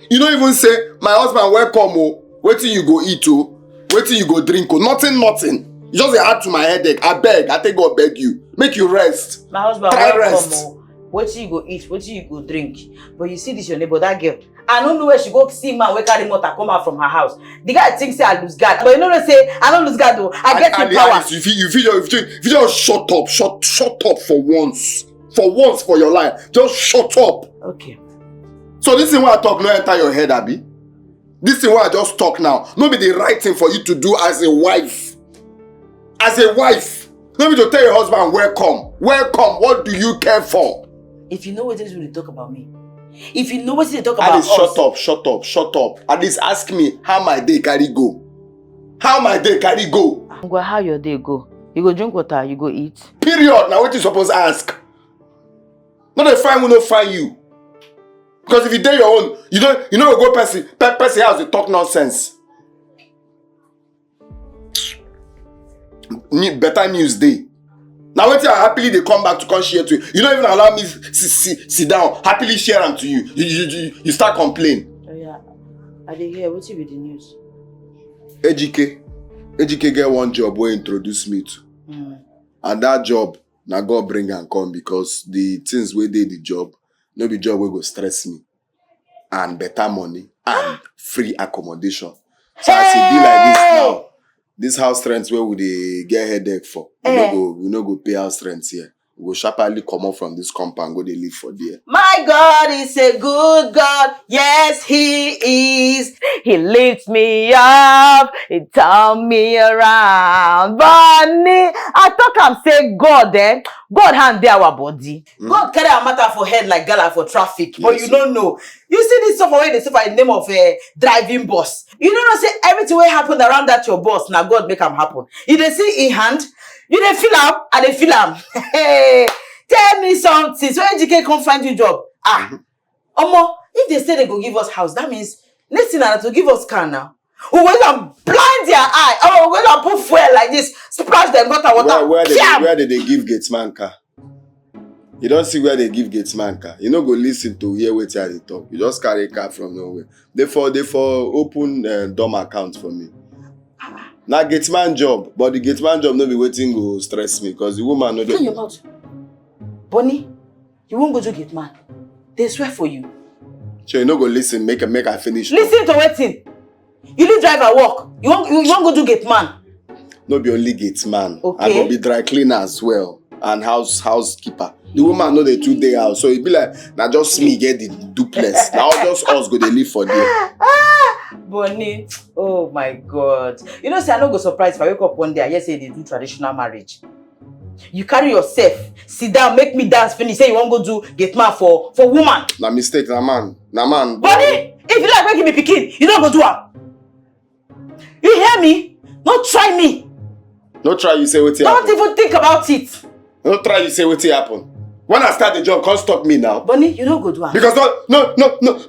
You no even say, my husband, welcome o. Wetin you go eat o? Wetin you go drink o? Nothing, nothing. You just dey add to my headache. Abeg, I take God beg you. Make you rest. My husband, Try welcome rest. O. Wetin you go eat? Wetin you go drink? But you see this your neighbor, that girl. I no know where she go see man wey carry motor come out from her house. The guy think say I lose guard, but you know say I no lose guard o. I get Ali, the power. Alice, you fit, you fit, you fit, you fit just shut up, shut, shut up for once, for once for your life. Just shut up. Okay. So this thing wey I talk no enter your head, abi? This thing wey I just talk now, no be the right thing for you to do as a wife. As a wife, no be to tell your husband welcome, welcome. What do you care for? If you know wetin you dey talk about me, if you know wetin you dey talk about Alice, us, shut up, shut up, shut up. Alice, ask me how my day carry go. How my day carry go? Ngwa, how your day go? You go drink water, you go eat. Period. Na wetin you suppose ask. No dey find who no find you. Because if you dey your own, you don't you no go go person pe- person house dey talk nonsense. New, better news dey. Na wetin I happily dey come back to come share to you. You no even allow me sit, sit, sit down, happily share am to you. You, you, you, you start complain. Oh yeah, I dey hear. Wetin be the news? Ejike, Ejike get one job wey introduce me to. Mm. And that job, na God bring am come because the things wey dey the job, no be job wey go stress me. And better money and free accommodation. So as e be like this now, this house rent wey we dey get headache for, we no Eh. go we no go pay house rent here. We go sharply comot from this compound go dey live for there. My God is a good God. Yes, He is. He lifts me up. He turn me around. But me, I talk am say God, eh? God hand dey our body. Mm. God carry our matter for head like gala for traffic. But Yes, you no know. You see this suffer wey dey suffer in the name of uh, driving bus. You no know say everything wey happen around that your bus na God make am happen. You dey see in hand, you dey feel am, I dey feel am. Hey, tell me something. So Ejike come find you job. Ah, omo, if they say they go give us house, that means next thing na to give us car now. We go use am blind their eye. Oh, we go use am put fuel like this, splash them gutter water. Where where they Fiam! Where they dey give gate man car? You don see where they give gate man car. You no go listen to hear wetin I dey talk. You just carry car from nowhere. They for they for open uh, dorm account for me. Na gate man job, but the gate man job no be wetin go stress me because the woman no Open your mouth. Bonnie, you won't go do gate man. They swear for you. So you no go listen, make make I finish. Listen to wetin. You leave driver work. You won't you won't go do gate man. No be only gate man. I Okay. go be dry cleaner as well and house housekeeper. The woman no dey too dey house, so e be like na just me get the duplex. Na all just us go dey live for there. Bonnie, oh my God. You know say I no go surprise if I wake up one day and hear say they do traditional marriage. You carry yourself, sit down, make me dance finish, say you won't go do gate man for, for woman. Na mistake, na man, na man. Bonnie, if you like, make me pikin, you don't go do am. You hear me? Don't try me. No try you say wetin Don't happen. Even think about it. No try you say wetin happen. When I start the job, come stop me now. Bonnie, you don't go do am. Because no, no, no, no.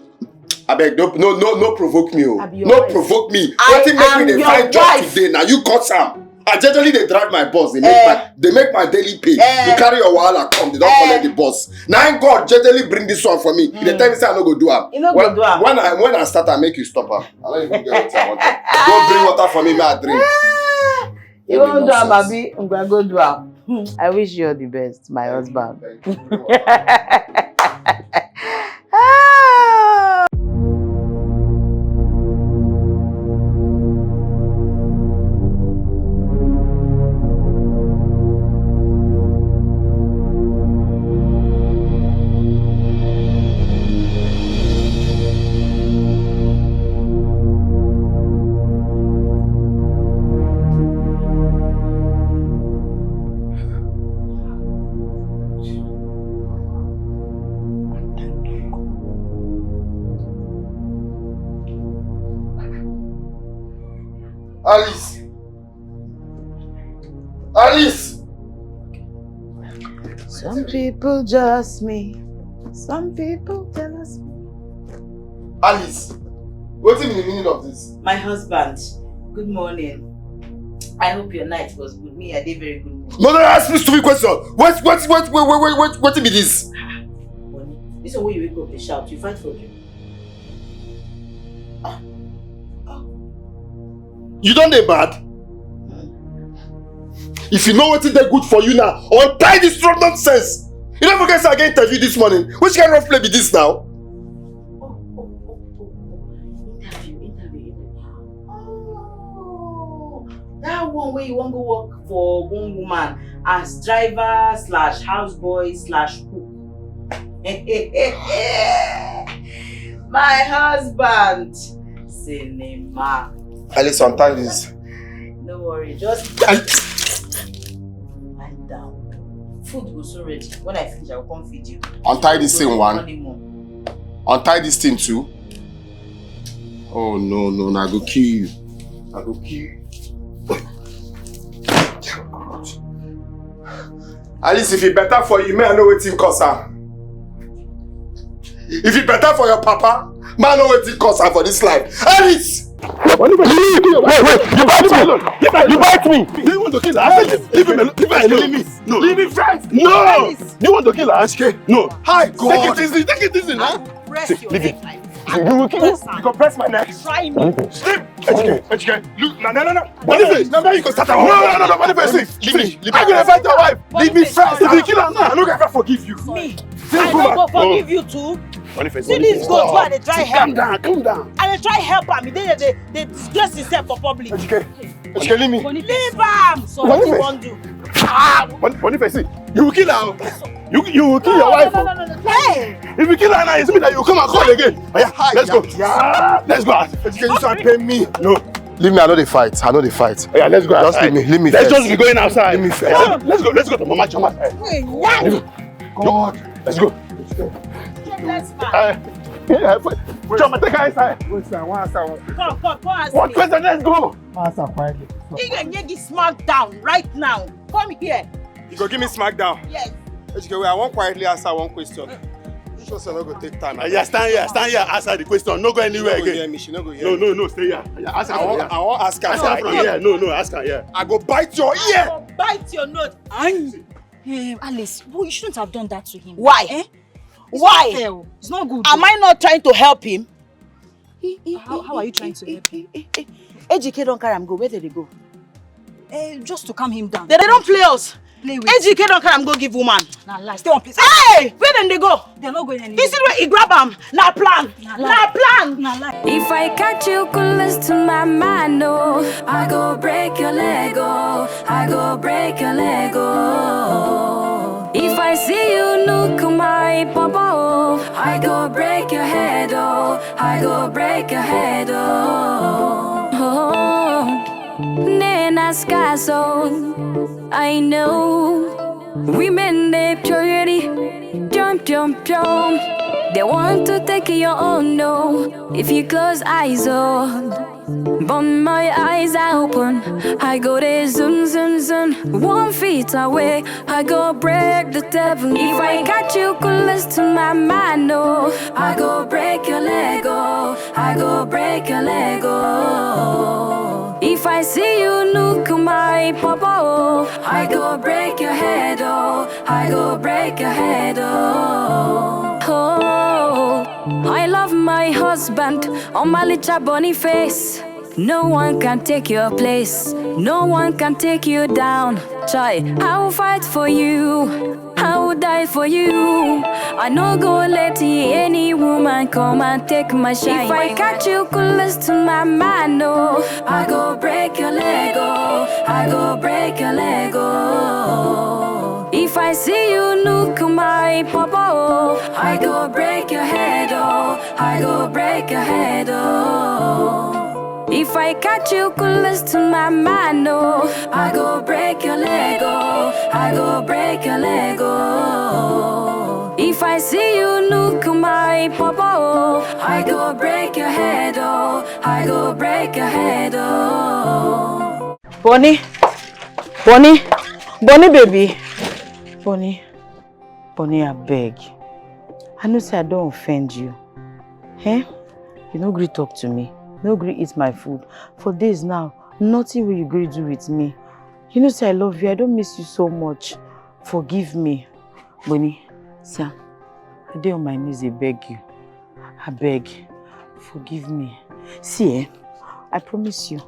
Abeg, no, no, no, no provoke me, oh. I be your No wife. Provoke me. I Wetin make me am dey your find job wife. Today? Now you cut am. I generally dey drive my bus. They make Eh. my they make my daily pay. Eh. You carry your wahala come. They don't Eh. Collect the bus. Now God generally bring this one for me. They tell me say I no go do am. You no when, go do am. When I when I start, I make you stop am. I don't even get what I want. Go bring water for me. May I drink. You Tell me won't do am, nonsense. Abi? Ngwa, go do am. Hmm, I wish you all the best, my husband. Thank you. Ah! Alice. Alice. Some people jealous me. Some people jealous me. Alice, wetin be the meaning of this? My husband, good morning. I hope your night was good. Me, I did very good. No, no, ask me stupid question. What, what, what, what, what, what, what be this? Bonnie, this one wey you wake up dey shout, you fight for you. You don dey mad? If you know wetin dey good for you now, untie this rough nonsense. You don't forget say I get interview this morning. Which kind of play be this now? Oh, oh, oh, oh, oh. Interview, interview, interview. Oh, that one where you want go work for one woman as driver slash houseboy slash cook. My husband. Cinema. Alice, untie this. No worry, just lie down. Food go so ready. When I finish, I will come feed you. Untie this thing, one. Honeymoon. Untie this thing, two. Oh, no, no, no, I go kill you. I go kill you. Alice, if it better for you, may I know wetin cause am. If it better for your papa, may I know wetin cause am for this life. Alice! Wait, wait, you bite me! You bite me! Do you want to kill her? Leave him alone. Leave her alone. Leave me. No. Leave me first. No. You want to kill her? No. Hi, God. Take it easy. Take it easy now. Press your neck like You will kill. You go press my neck. Try me. Sleep. Ejike, Ejike, look, no, no, no, no. What is it? No, no, you go start. No, no, no, no. What if I see? Leave me, leave me. I'm gonna fight your wife. Leave me first. If you kill her now, I no go ever forgive you. Me. I no go forgive you too. What if I See this goat wey I dey try help. Calm down, calm down. I dey try help am. He dey dey dey disgrace himself for public. Ejike, Ejike, leave me. Leave am. So What wetin you if I- wan do? Ah, what, what if I see? You will kill her. You you will kill your wife. No, no, no, no, no. Hey! If you kill her now, it's me that you come and call again. Oh, yeah, let's go. Let's go. Ejike, you should pay me. No, leave me. I know they fight. I know they fight. Oh, yeah, let's go. Just leave me. Leave me. Let's just be going outside. Leave me first. Let's go. Let's go to Mama Choma. Hey, yeah. God, let's go. Shameless man. Uh, yeah, Choma, take her inside. Wait, sir. One answer. One Come, come, come ask One me. Question. Let's go. answer quietly. He dey give smack down right now. Come here. You go give me smack down. Yes. Ejike, wait, I wan quietly answer one question. You sure say I no go take time? Uh, yeah, stand here, stand here, answer the question. No go anywhere again. She no go hear me. She no go hear me. No, no, no, stay here. Yeah, answer. I wan, I wan ask her. Answer from here. No, no, ask her here. I go bite your ear. Bite your nose. Aye. Eh, Alice, but you shouldn't have done that to him. Why? Eh? Why? Fair o. It's not good. Am I not trying to help him? How, how are you trying to help him? Ejike don carry am go. Where did they go? Eh, just to calm him down. They, they don't play us. Play with. Ejike don carry am go give woman. Na lie. Stay one place. Hey, where dem dey go? They're not going anywhere. You see the way he grab am? Na plan. Na lie. Na plan. Na lie. If I catch you, coolest to my man, no. I go break your leg, oh. I go break your leg, oh. If I see you, look my papa, oh. I go break your head, oh. I go break your head, oh. Oh. Nena scaso, I know. Women, they purity. Jump, jump, jump. They want to take your own, no. If you close eyes, oh. But my eyes are open. I go there, zoom, zoom, zoom. One feet away. I go break the devil. If I catch you, coolest to my man, no. I go break your leg, oh. I go break your leg, oh. If I see you, look my papa, oh. I go break your head, oh. I go break your head, oh. Oh, I love my husband, Omalicha Boniface. No one can take your place. No one can take you down. Chai, I will fight for you. I will die for you. I no go let any woman come and take my shine. If I catch you, coolest to my man, no. I go break your leg, oh. I go break your leg, oh. If I see you, look my papa, oh. I go break your head, oh. I go break your head, oh. If I catch you, coolest to my man, no. I go break your leg, oh. I go break your leg, oh. If I see you, look my papa, oh. I go break your head, oh. I go break your head, oh. Bonnie, Bonnie, Bonnie, baby, Bonnie, Bonnie, I beg. I know say I don't offend you. Eh? You no gree talk to me. No gree eat my food. For days now, nothing will you gree do with me. You know say I love you. I don't miss you so much. Forgive me. Bonnie, see am, I dey on my knees, I beg you. I beg, forgive me. See, eh? I promise you,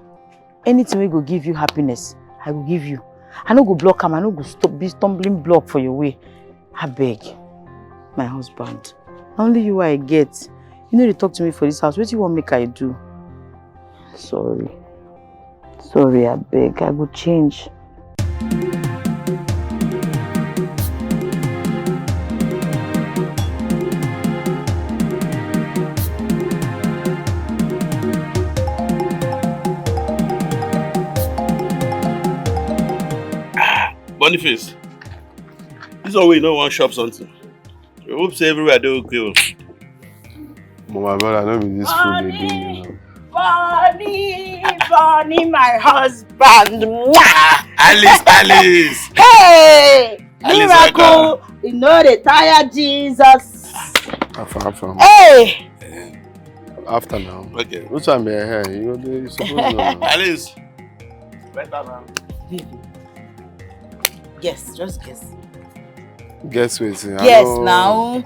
anything wey go give you happiness, I go give you. I no go block am, I no go stop be stumbling block for your way. I beg, my husband. Na only you I get. You no dey talk to me for this house. Wetin you wan make I do? Sorry. Sorry, I beg. I go change. Boniface, this one wey you no wan chop something. I hope say everywhere dey okay o. But my brother, no be this food they do you now. Bonnie, Bonnie, my husband. Mwah! Alice, Alice. Hey, Alice, miracle. You know they tire Jesus. After, after, Hey, after now. Okay. Which time be here? You go do you suppose know now. Alice. baby. Guess, just guess. Guess wetin? I Yes, no- now.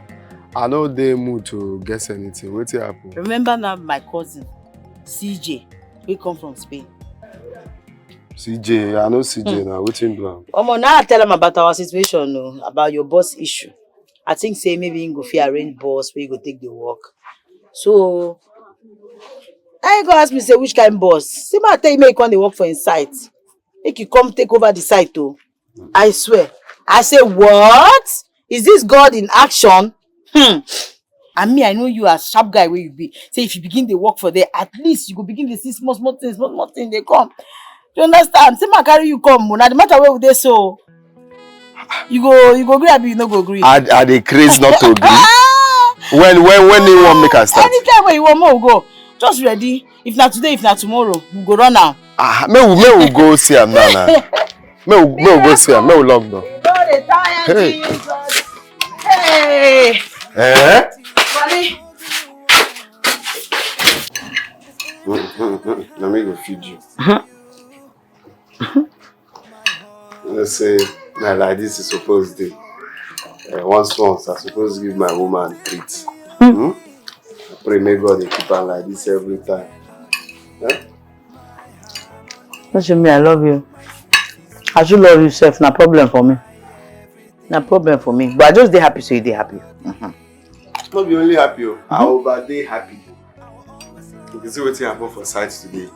I no dey mood to guess anything. Wetin happen? Remember now, my cousin, C J, we come from Spain. C J, I know C J now. Wetin do am? Omo, now I tell him about our situation, no, about your boss issue. I think say maybe he go fit arrange boss where you go take the work. So I go ask me say which kind boss. See, ma tell you make you come dey work for him site. Make you come take over the site, oh. I swear. I say, what? Is this God in action? Hmm. And me, I know you as sharp guy where you be. Say if you begin to work for there, at least you go begin to see small, small things, small, small things they come. You understand? See, ma carry you come. Now the matter where would they so? You go, you go agree, abi you no go agree. I I dey craze not to agree. When when when you want make I start? Anytime when you want more, we go. Just ready. If not today, if not tomorrow, we go run now. Ah, may we may we go see am now now. May we may we go see am. May we lock down. You know the tire Hey. Jesus. Hey, Eh? Wally. Let me go feed you. Let's say Na like this is supposed to dey. Uh, once once, I suppose give my woman treat. Hmm? I pray make God dey keep am like this every time. Eh? Don't you me, I love you. As you love yourself, na problem for me. Na problem for me. But I just dey happy so you dey happy. No be only happy o, I over dey happy. You can see wetin happen for site today.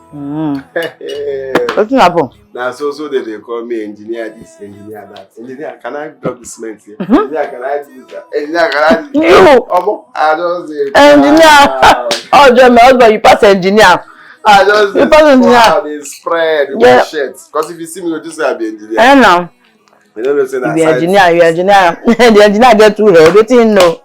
Wetin happen? Na so so dem dey call me engineer this, engineer that. Engineer, can I drop the cement here? Engineer, can I do this? Engineer, can I do this? You! Omo, I just dey Engineer! proud. Oh, John, my husband, you pass engineer. I just You dey pass engineer. proud, dey spread, dey Yeah. wear shirt. Because if you see me, you just say I be engineer. Eh, now. You don't know say You na be site. Engineer, you engineer. The engineer get two head. Wetin you know?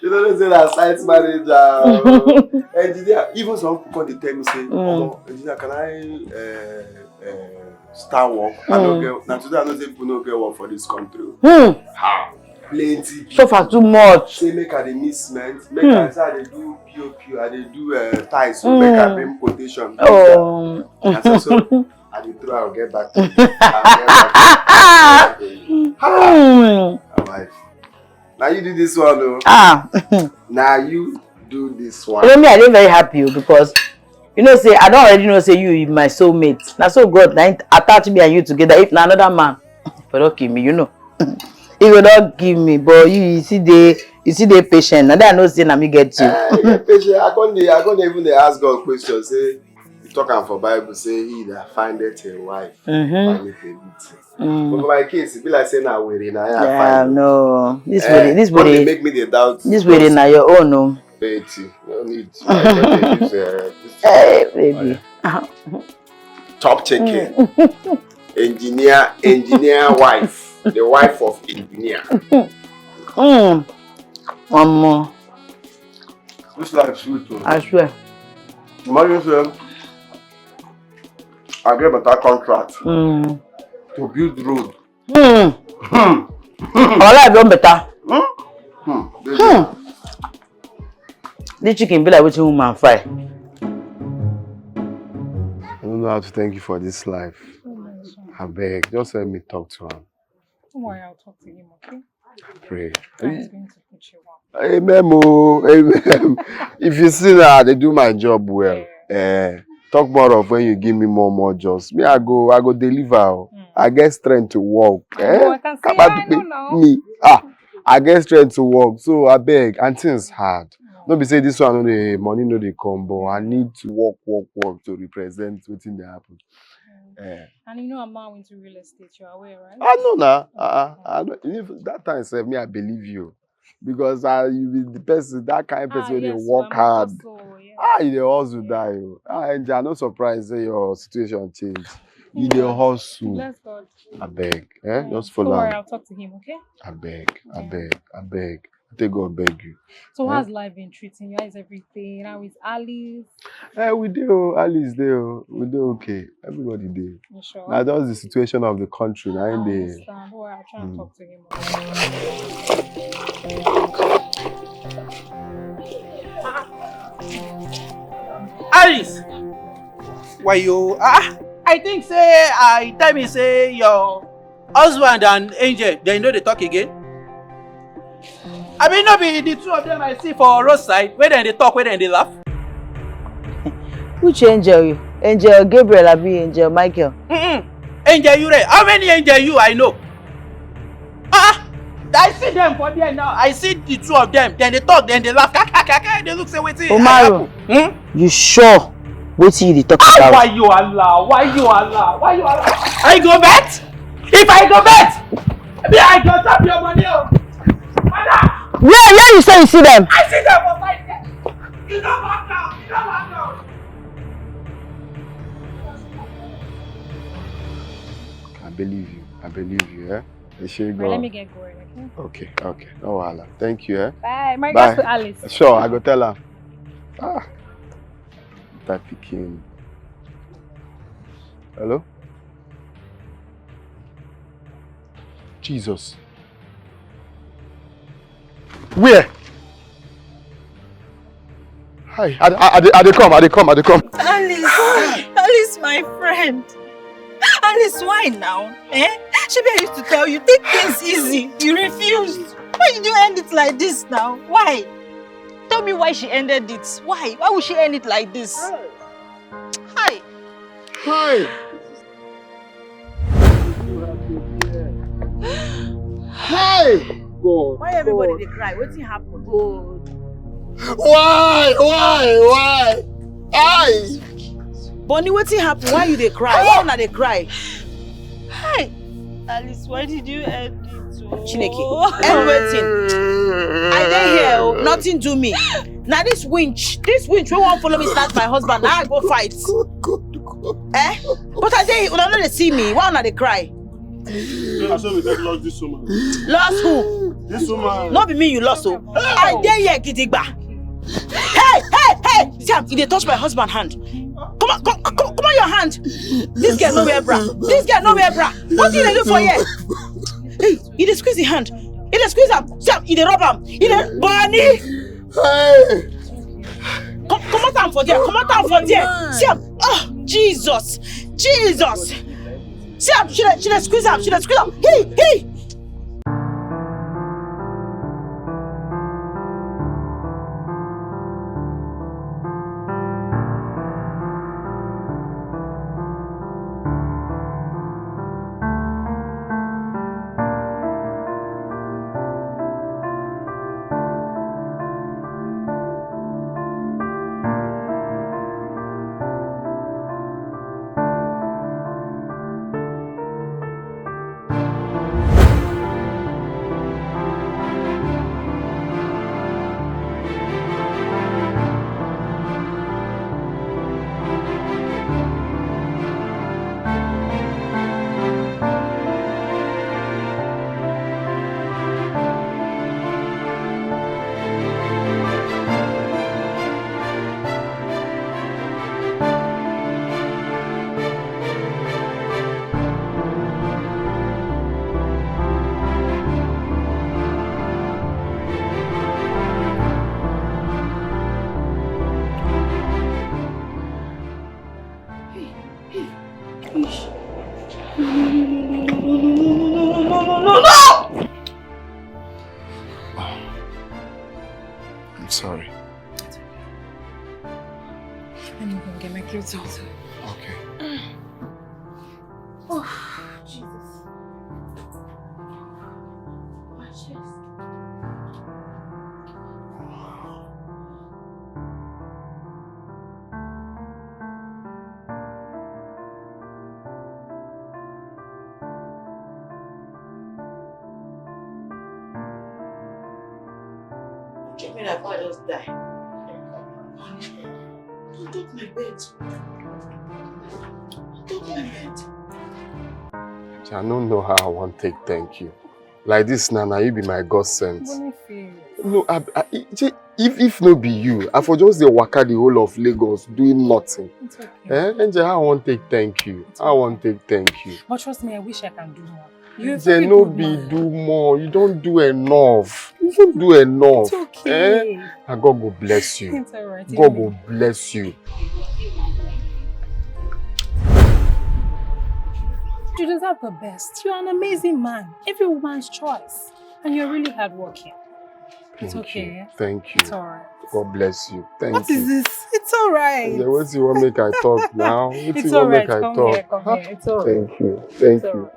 You don't know say na site manager. Engineer, even some people come dey tell me say, Mm. "Omo, engineer, can I uh, uh, start work?" I no get. Na today I know say people no get work for this country. Hmm. Ha! Plenty people. So far too much. Say make I dey mix cement, make Hmm. I say I dey do P O P, I dey do uh, tiles, so make I bring quotation. Oh. I say so. I dey try, I'll get back to you. I'll get back to you. Ha! Hmm. My wife. Now you do this one, though. Ah. Now you do this one. You know me, I dey very happy o, because you know say I don already know say you be my soulmate. Na so God na him attach me and you together. If na another man, for don kill me, you know. He go don kill me, but you, you see dey, you see dey patient. Na that I know say na me get you. Eh, you get patient. I can't, I can't even dey ask God questions. Say you talk am for Bible. Say he that findeth a wife Mm-hmm. findeth a good thing. Mm. But for my case, e be like say na were na I Yeah, find. No. This Eh, way, this come dey way, make me dey doubt. this way na your own o. Betty, no need. I don't need this, uh, this Hey, baby. Top chicken. Engineer, engineer wife. The wife of engineer. Mm. One more. This life sweet o. I swear. Imagine say I get better contract Mm. to build road. Hmm. Hmm. Our life don better. Hmm. Hmm. Baby. Hmm. This chicken be like wetin woman fry. I don't know how to thank you for this life. I beg, just help me talk to him. Don't worry, I'll talk to him, okay? Pray. He's going to put you up. Amen, oh, amen. If you see that, they do my job well. Eh, talk more of when you give me more, more jobs. Me, I go, I go deliver. Oh. I get strength to work. I know, I can see, I know now. Me, ah, I get strength to work. So I beg, and things hard. No be say this one, no dey, money no dey come, but I need to work, work, work to represent wetin dey happen. Eh. And you know I'm now into real estate, you're aware, right? I know na. Uh, I know. If that time sef, me, I believe you. Because uh, you be the person, that kind of person wey dey work hard. Ah, you dey hustle die o. Ah, Angel, I no surprise say your situation change. You dey hustle. Bless God. I beg, eh? Just Don't follow worry, am. I'll talk to him, okay? I beg, I beg, I beg. I take God beg you. So Eh? How's life been treating you? How is everything? How is Alice? Eh, we dey o, Alice dey o, we dey okay. Everybody dey. You sure? Na just the situation of the country, na I im dey. Understand. Don't worry, I'll try and talk to him. Alice! Why you? Ah, I think say I tell me say your husband and Angel, they know they talk again. I mean, no be the two of them I see for roadside, where then they talk, where then they laugh. Which angel you? Angel Gabriel abi Angel Michael? Mm-mm. Angel you, how many angel you I know? Ah, I see them for there now. I see the two of them. Then they talk, then they laugh. Kaka, kaka, they look say wetin. Umaru, Hmm? You sure wetin you dey talk Ah, about? Why you Allah? Why you Allah? Why you Allah? I go bet? If I go bet, me I go chop your money. Oh. Father, Where, where you say you see them? I see them for side there. You don't back down. You don't back down. I believe you. I believe you, eh? Ẹ ṣé Right, let me gan. Get going, okay? Okay, okay. No wahala. Thank you, eh? Bye. My Bye. Regards to Alice. Sure, I go tell her. Ah, that pikin. Hello? Jesus. Where? Hi, I, I, I, dey- I dey come, I dey come, I dey come. Alice, Alice, my friend. Alice, why now? Eh? Maybe I used to tell you, take things easy. You refused. Why did you end it like this now? Why? Tell me why she ended it. Why? Why would she end it like this? Hi. Hi. Hi. God. Why everybody dey cry? Wetin happen? Why? Why? Why? Hi. Bonnie, wetin happen? Why you dey cry? Why una dey cry? Hi. Alice, why did you end it? Oh? Chineke, end wetin? I dey here o, nothing do me. Na this winch, this winch wey wan follow me snatch my husband, na I go fight. God, God, God. Eh? But I dey, una no dey see me. Why una dey cry? I saw we get lost this woman. Lost who? This woman. No be me you lost o. I dey here gidigba. Hey, hey, hey! See am, e dey touch my husband hand. Come on, come, come, come on your hand. This girl no wear bra. This girl no wear bra. What you dey do for here? Hey, e dey squeeze him hand. E dey squeeze am. See am, e dey rub am. E dey Bonnie. Hey. Come, comot am for there. Comot am for there. See am. Oh, Jesus. Jesus. See am. She dey, she dey squeeze am. She dey squeeze am. Hey, hey. I'm sorry. Let me go and get my clothes out. Okay. Oh, Jesus. My chest. Check me like I just die. Don't touch my bed. Don't touch my bed. I don't know how I want to take thank you. Like this, Nana, you be my God sent. Boniface. No, I, I, if if no be you, I for just dey waka the whole of Lagos doing nothing. It's okay. Eh, Angel, I want take thank you. I want take thank you. But trust me, I wish I can do more. You're a Angel, very no good be man. Do more. You don't do enough. You don't do enough. It's okay. Eh? And God go bless you. It's alright. God Amen. Go bless you. You deserve the best. You're an amazing man. Every woman's choice. And you're really hardworking. It's Thank okay. You. Thank you. It's alright. God bless you. Thank What you. Is this? It's alright. Yeah, what you want make I talk now? What It's you want alright. Make I Come talk? Here, come here. It's alright. Thank you. Thank It's you. Alright.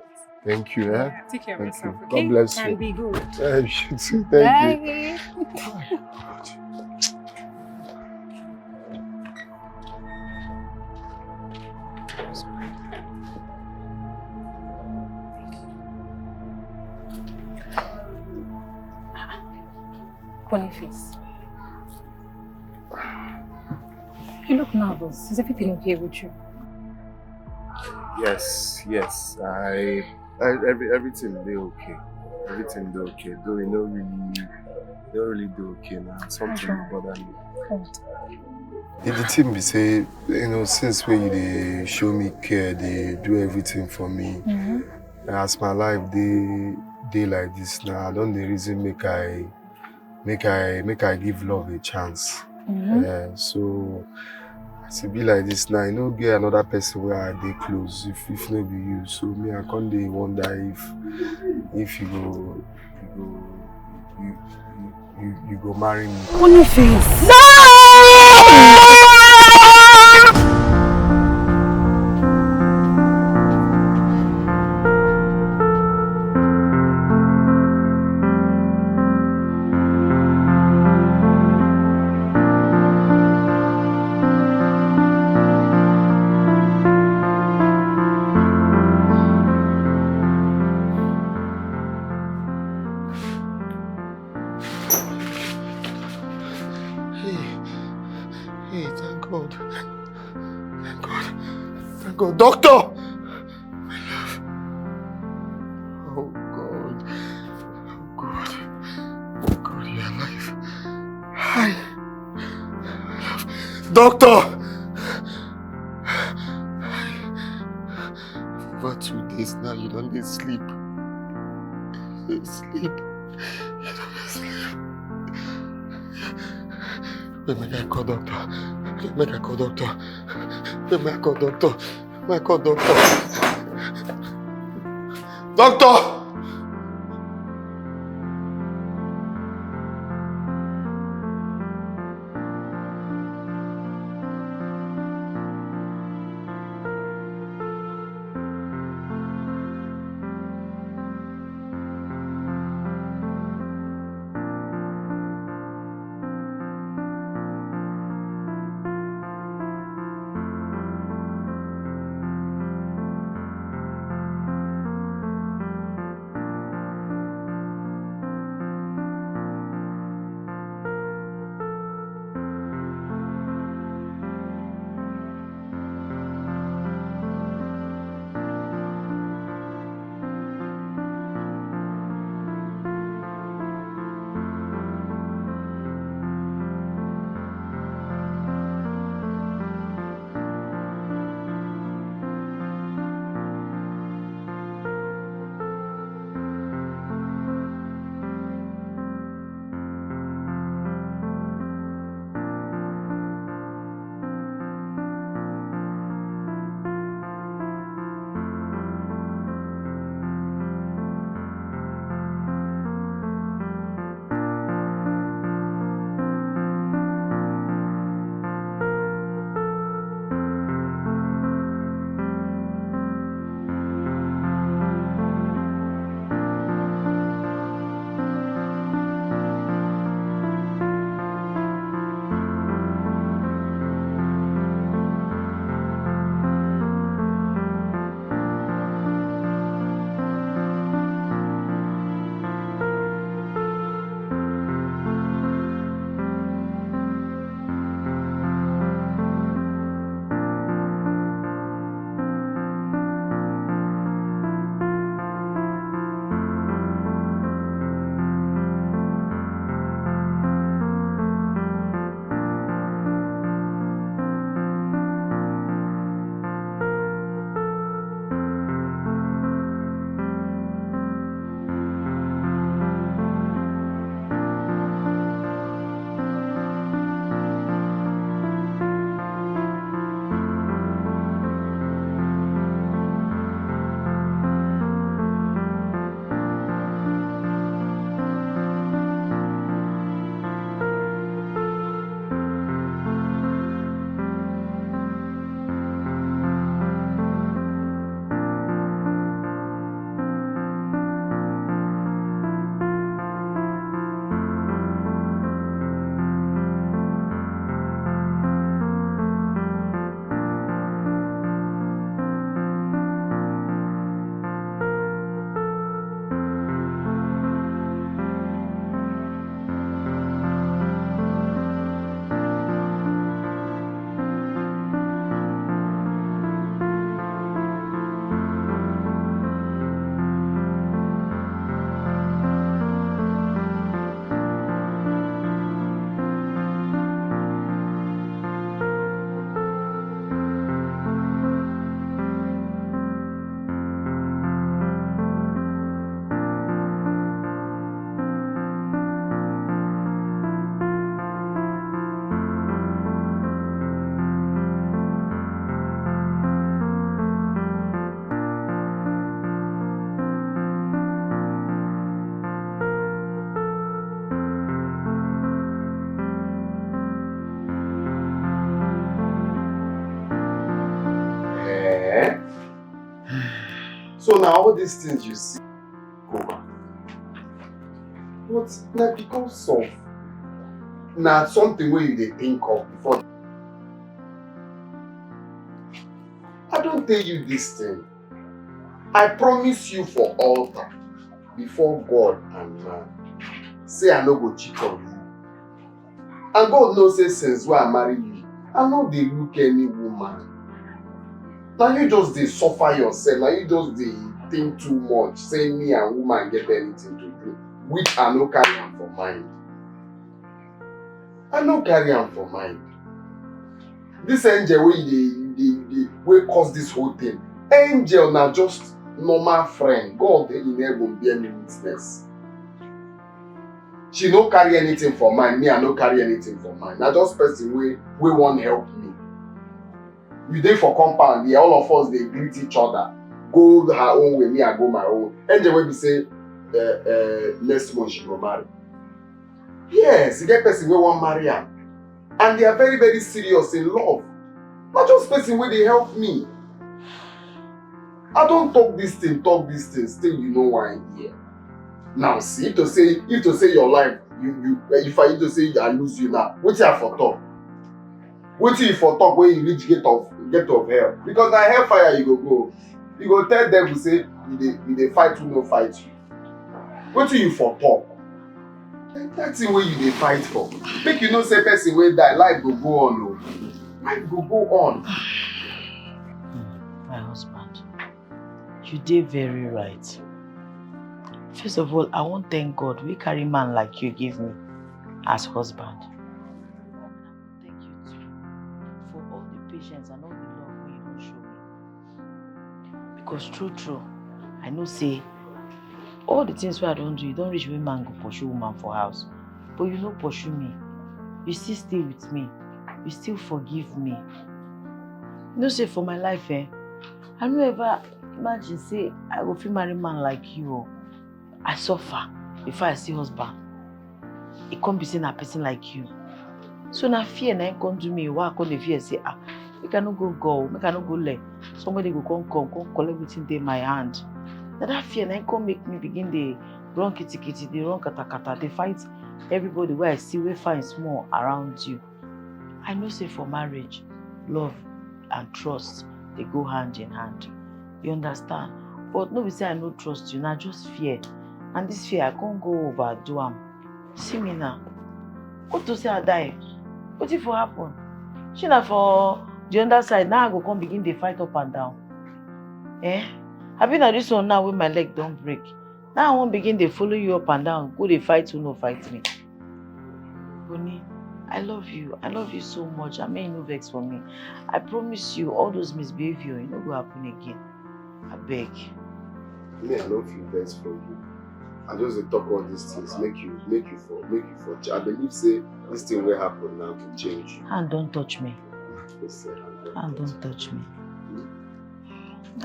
Thank you. Eh? Yeah, take care of Thank yourself, you. Okay? God bless And you. Be good. Eh, you too. Thank you. Bye. Boniface. You look nervous. Is everything okay with you? Yes, yes. I, I every, everything dey okay. Everything dey okay. Though you know really, you know really dey okay now. Something dey bother me. Good. If the thing be say, you know, since when you dey show me care, dey do everything for me. Mhm. As my life dey dey like this now, I don dey reason make I make I make I give love a chance. Mhm. Uh, so As e be like this now, I no get another person wey I dey close if if no be you. So me, I come dey wonder if if you go you go you you you, you go marry me. Boniface. Hey, hey, thank God. Thank God. Thank God. Doctor! My love. Oh God. Oh God. Oh God, you're alive. Hi. My love. Doctor! Hi. For over two days now, you don dey sleep. Dey sleep. You don dey sleep. Wait, make I call doctor. Wait, make I call doctor. Wait, make I call doctor. Make I call doctor. Doctor! So now all these things you see, Koba, but na because of na something wey you dey think of before. I don tell you this thing. I promise you for altar before God and man say I no go cheat on you. And God know say since wey I marry you, I no dey look any woman. Na you just dey suffer yourself, na you just dey think too much, say me and woman get anything to do, which I no carry am for mind. I no carry am for mind. This Angel wey you dey you dey you dey wey cause this whole thing, Angel na just normal friend. God in heaven bear me witness. She no carry anything for mind, me I no carry anything for mind. Na just person wey wey wan help me. We dey for compound here, all of us dey greet each other, go her own way, me I go my own. Angel wey be say uh, uh, next month she go marry. Yes, e get person wey wan marry am, and they are very very serious in love. Na just person wey dey help me. I don talk this thing, talk this thing, still you no wan hear. Now see, if to say if to say your life, you you eh, if I if to say I lose you now, wetin I for talk? Wetin you for talk when you reach gate of gate of hell? Because na hell fire you go go. You go tell devil say you dey you dey fight who no fight you. Wetin you for talk? That thing wey you dey fight for, make you know say person wey die, life go go on o. Life go go on. My husband, you dey very right. First of all, I wan thank God wey carry man like you give me as husband. Thank you too for all the patience and all the love wey you don show me. Because true true, I know say all the things wey I don do, you don reach wey man go pursue woman for house. But you no pursue me. You still stay with me. You still forgive me. You know say for my life, eh, I no ever imagine say I go fit marry man like you. Oh. I suffer before I see husband. E come be say na person like you. So na fear na im come do me. Why I come dey fear say ah, make I no go go, make I no go le. Somebody go come come come collect wetin dey my hand. Na that fear na im come make me begin dey run kitikiti, dey run katakata, dey fight everybody wey I see wey fine small around you. I know say for marriage, love and trust dey go hand in hand. You understand? But no be say I no trust you, na just fear. And this fear, I can't go overdo am. See me now. What to say I die? What if it happen? She na for the other side. Now I go come begin dey fight up and down. Eh? I been at this one now when my leg don't break. Now I won't begin dey follow you up and down. Go dey fight who no fight me. Bonnie, I love you. I love you so much. I mean, no vex for me. I promise you, all those misbehavior, it no go happen again. I beg. Me, I no feel vex for you. I just dey talk all these things. Make you, make you for, make you for. ch- I believe say this thing will happen now to change you. Hand don't touch me. Hand don't touch me.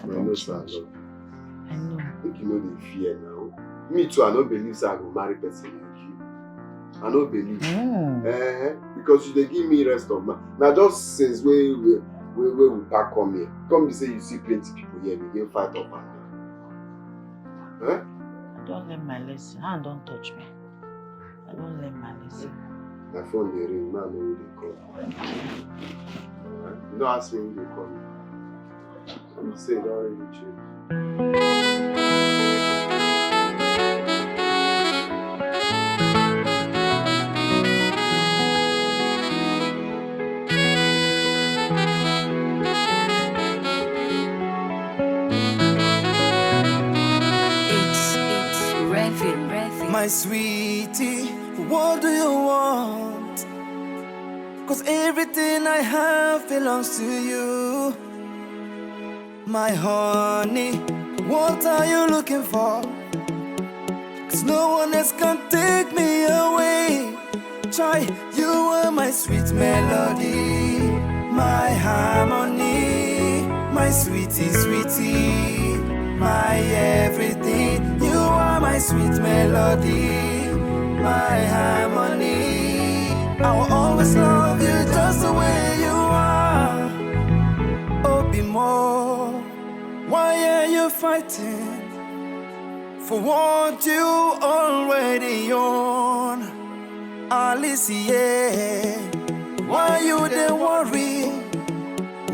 I know, sir. I know. Make you know the fear now. Me too, I no believe say I go marry person like you. I no believe. Mm. Eh, because you dey give me rest of mind. Now just since we we we, we, we pack come here, come be say you see plenty people here begin fight up and down. Eh? I don't learn my lesson. Hand don't touch me. I don't learn my lesson. My phone dey ring, man, no dey call. You don't ask me who dey call me. Say it already change. My sweetie, what do you want? Cause everything I have belongs to you. My honey, what are you looking for? Cause no one else can take me away. Try, you are my sweet melody, my harmony, my sweetie, sweetie, my everything. You are my sweet melody, my harmony. I will always love you just the way you are. Obimo, why are you Fighting for what you already own. Alice, yeah. Why you dey worry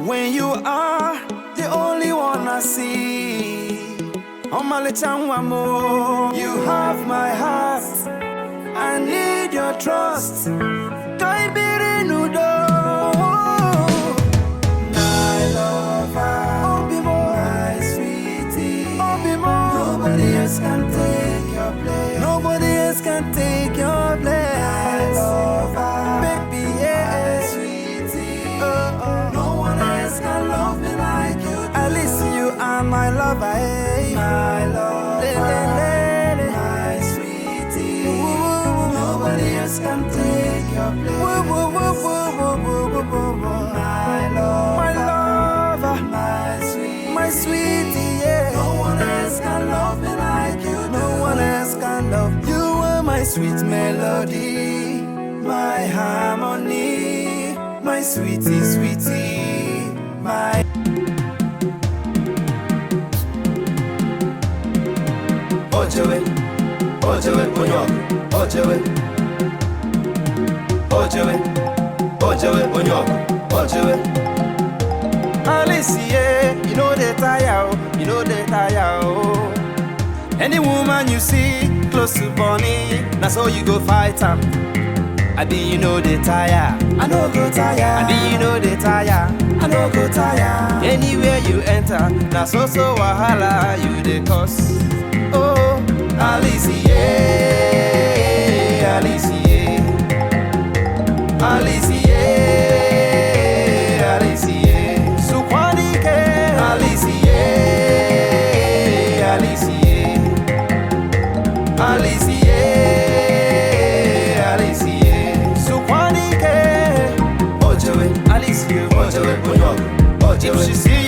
when you are the only one I see? Omalicha nwa mo, you have my heart. I need your trust. Ka anyị biri n'udo. My lover, obi mo, my sweetie, obi mo. Nobody else can take your place. Nobody else can take your place. My lover, baby, yeah, sweetie. Oh, oh. No one else can love me like you do. At least you are my lover, eh? My lover, le, le, le, le. My sweetie. Ooh. Nobody else can take your place. Woo, woo, woo. My lover, my lover, my sweetie. My sweetie, yeah. No one else can love me like you do. No one else can love. You are my sweet melody, my harmony, my sweetie, sweetie, my. Ojewe, ojewe, onye ọgụ, ojewe. Ojewe, ojewe, onye ọgụ, ojewe. Alice, yeah, you know the tire, oh, you know the tire, oh. Any woman you see close to Bonnie, na so you go fight am. I be you know the tire. I no go tire. I be you know the tire. I no go tire. Anywhere you enter, na so so wahala you dey cause. Oh, Alice, yeah, Alice, yeah. Alice, yeah, Alice, yeah. Sukwanike. Alice, yeah, Alice, yeah. Alice, yeah, Alice, yeah. Sukwanike. Ojewe, Alice, yeah. Ojewe, Onyok. Ojewe. If she see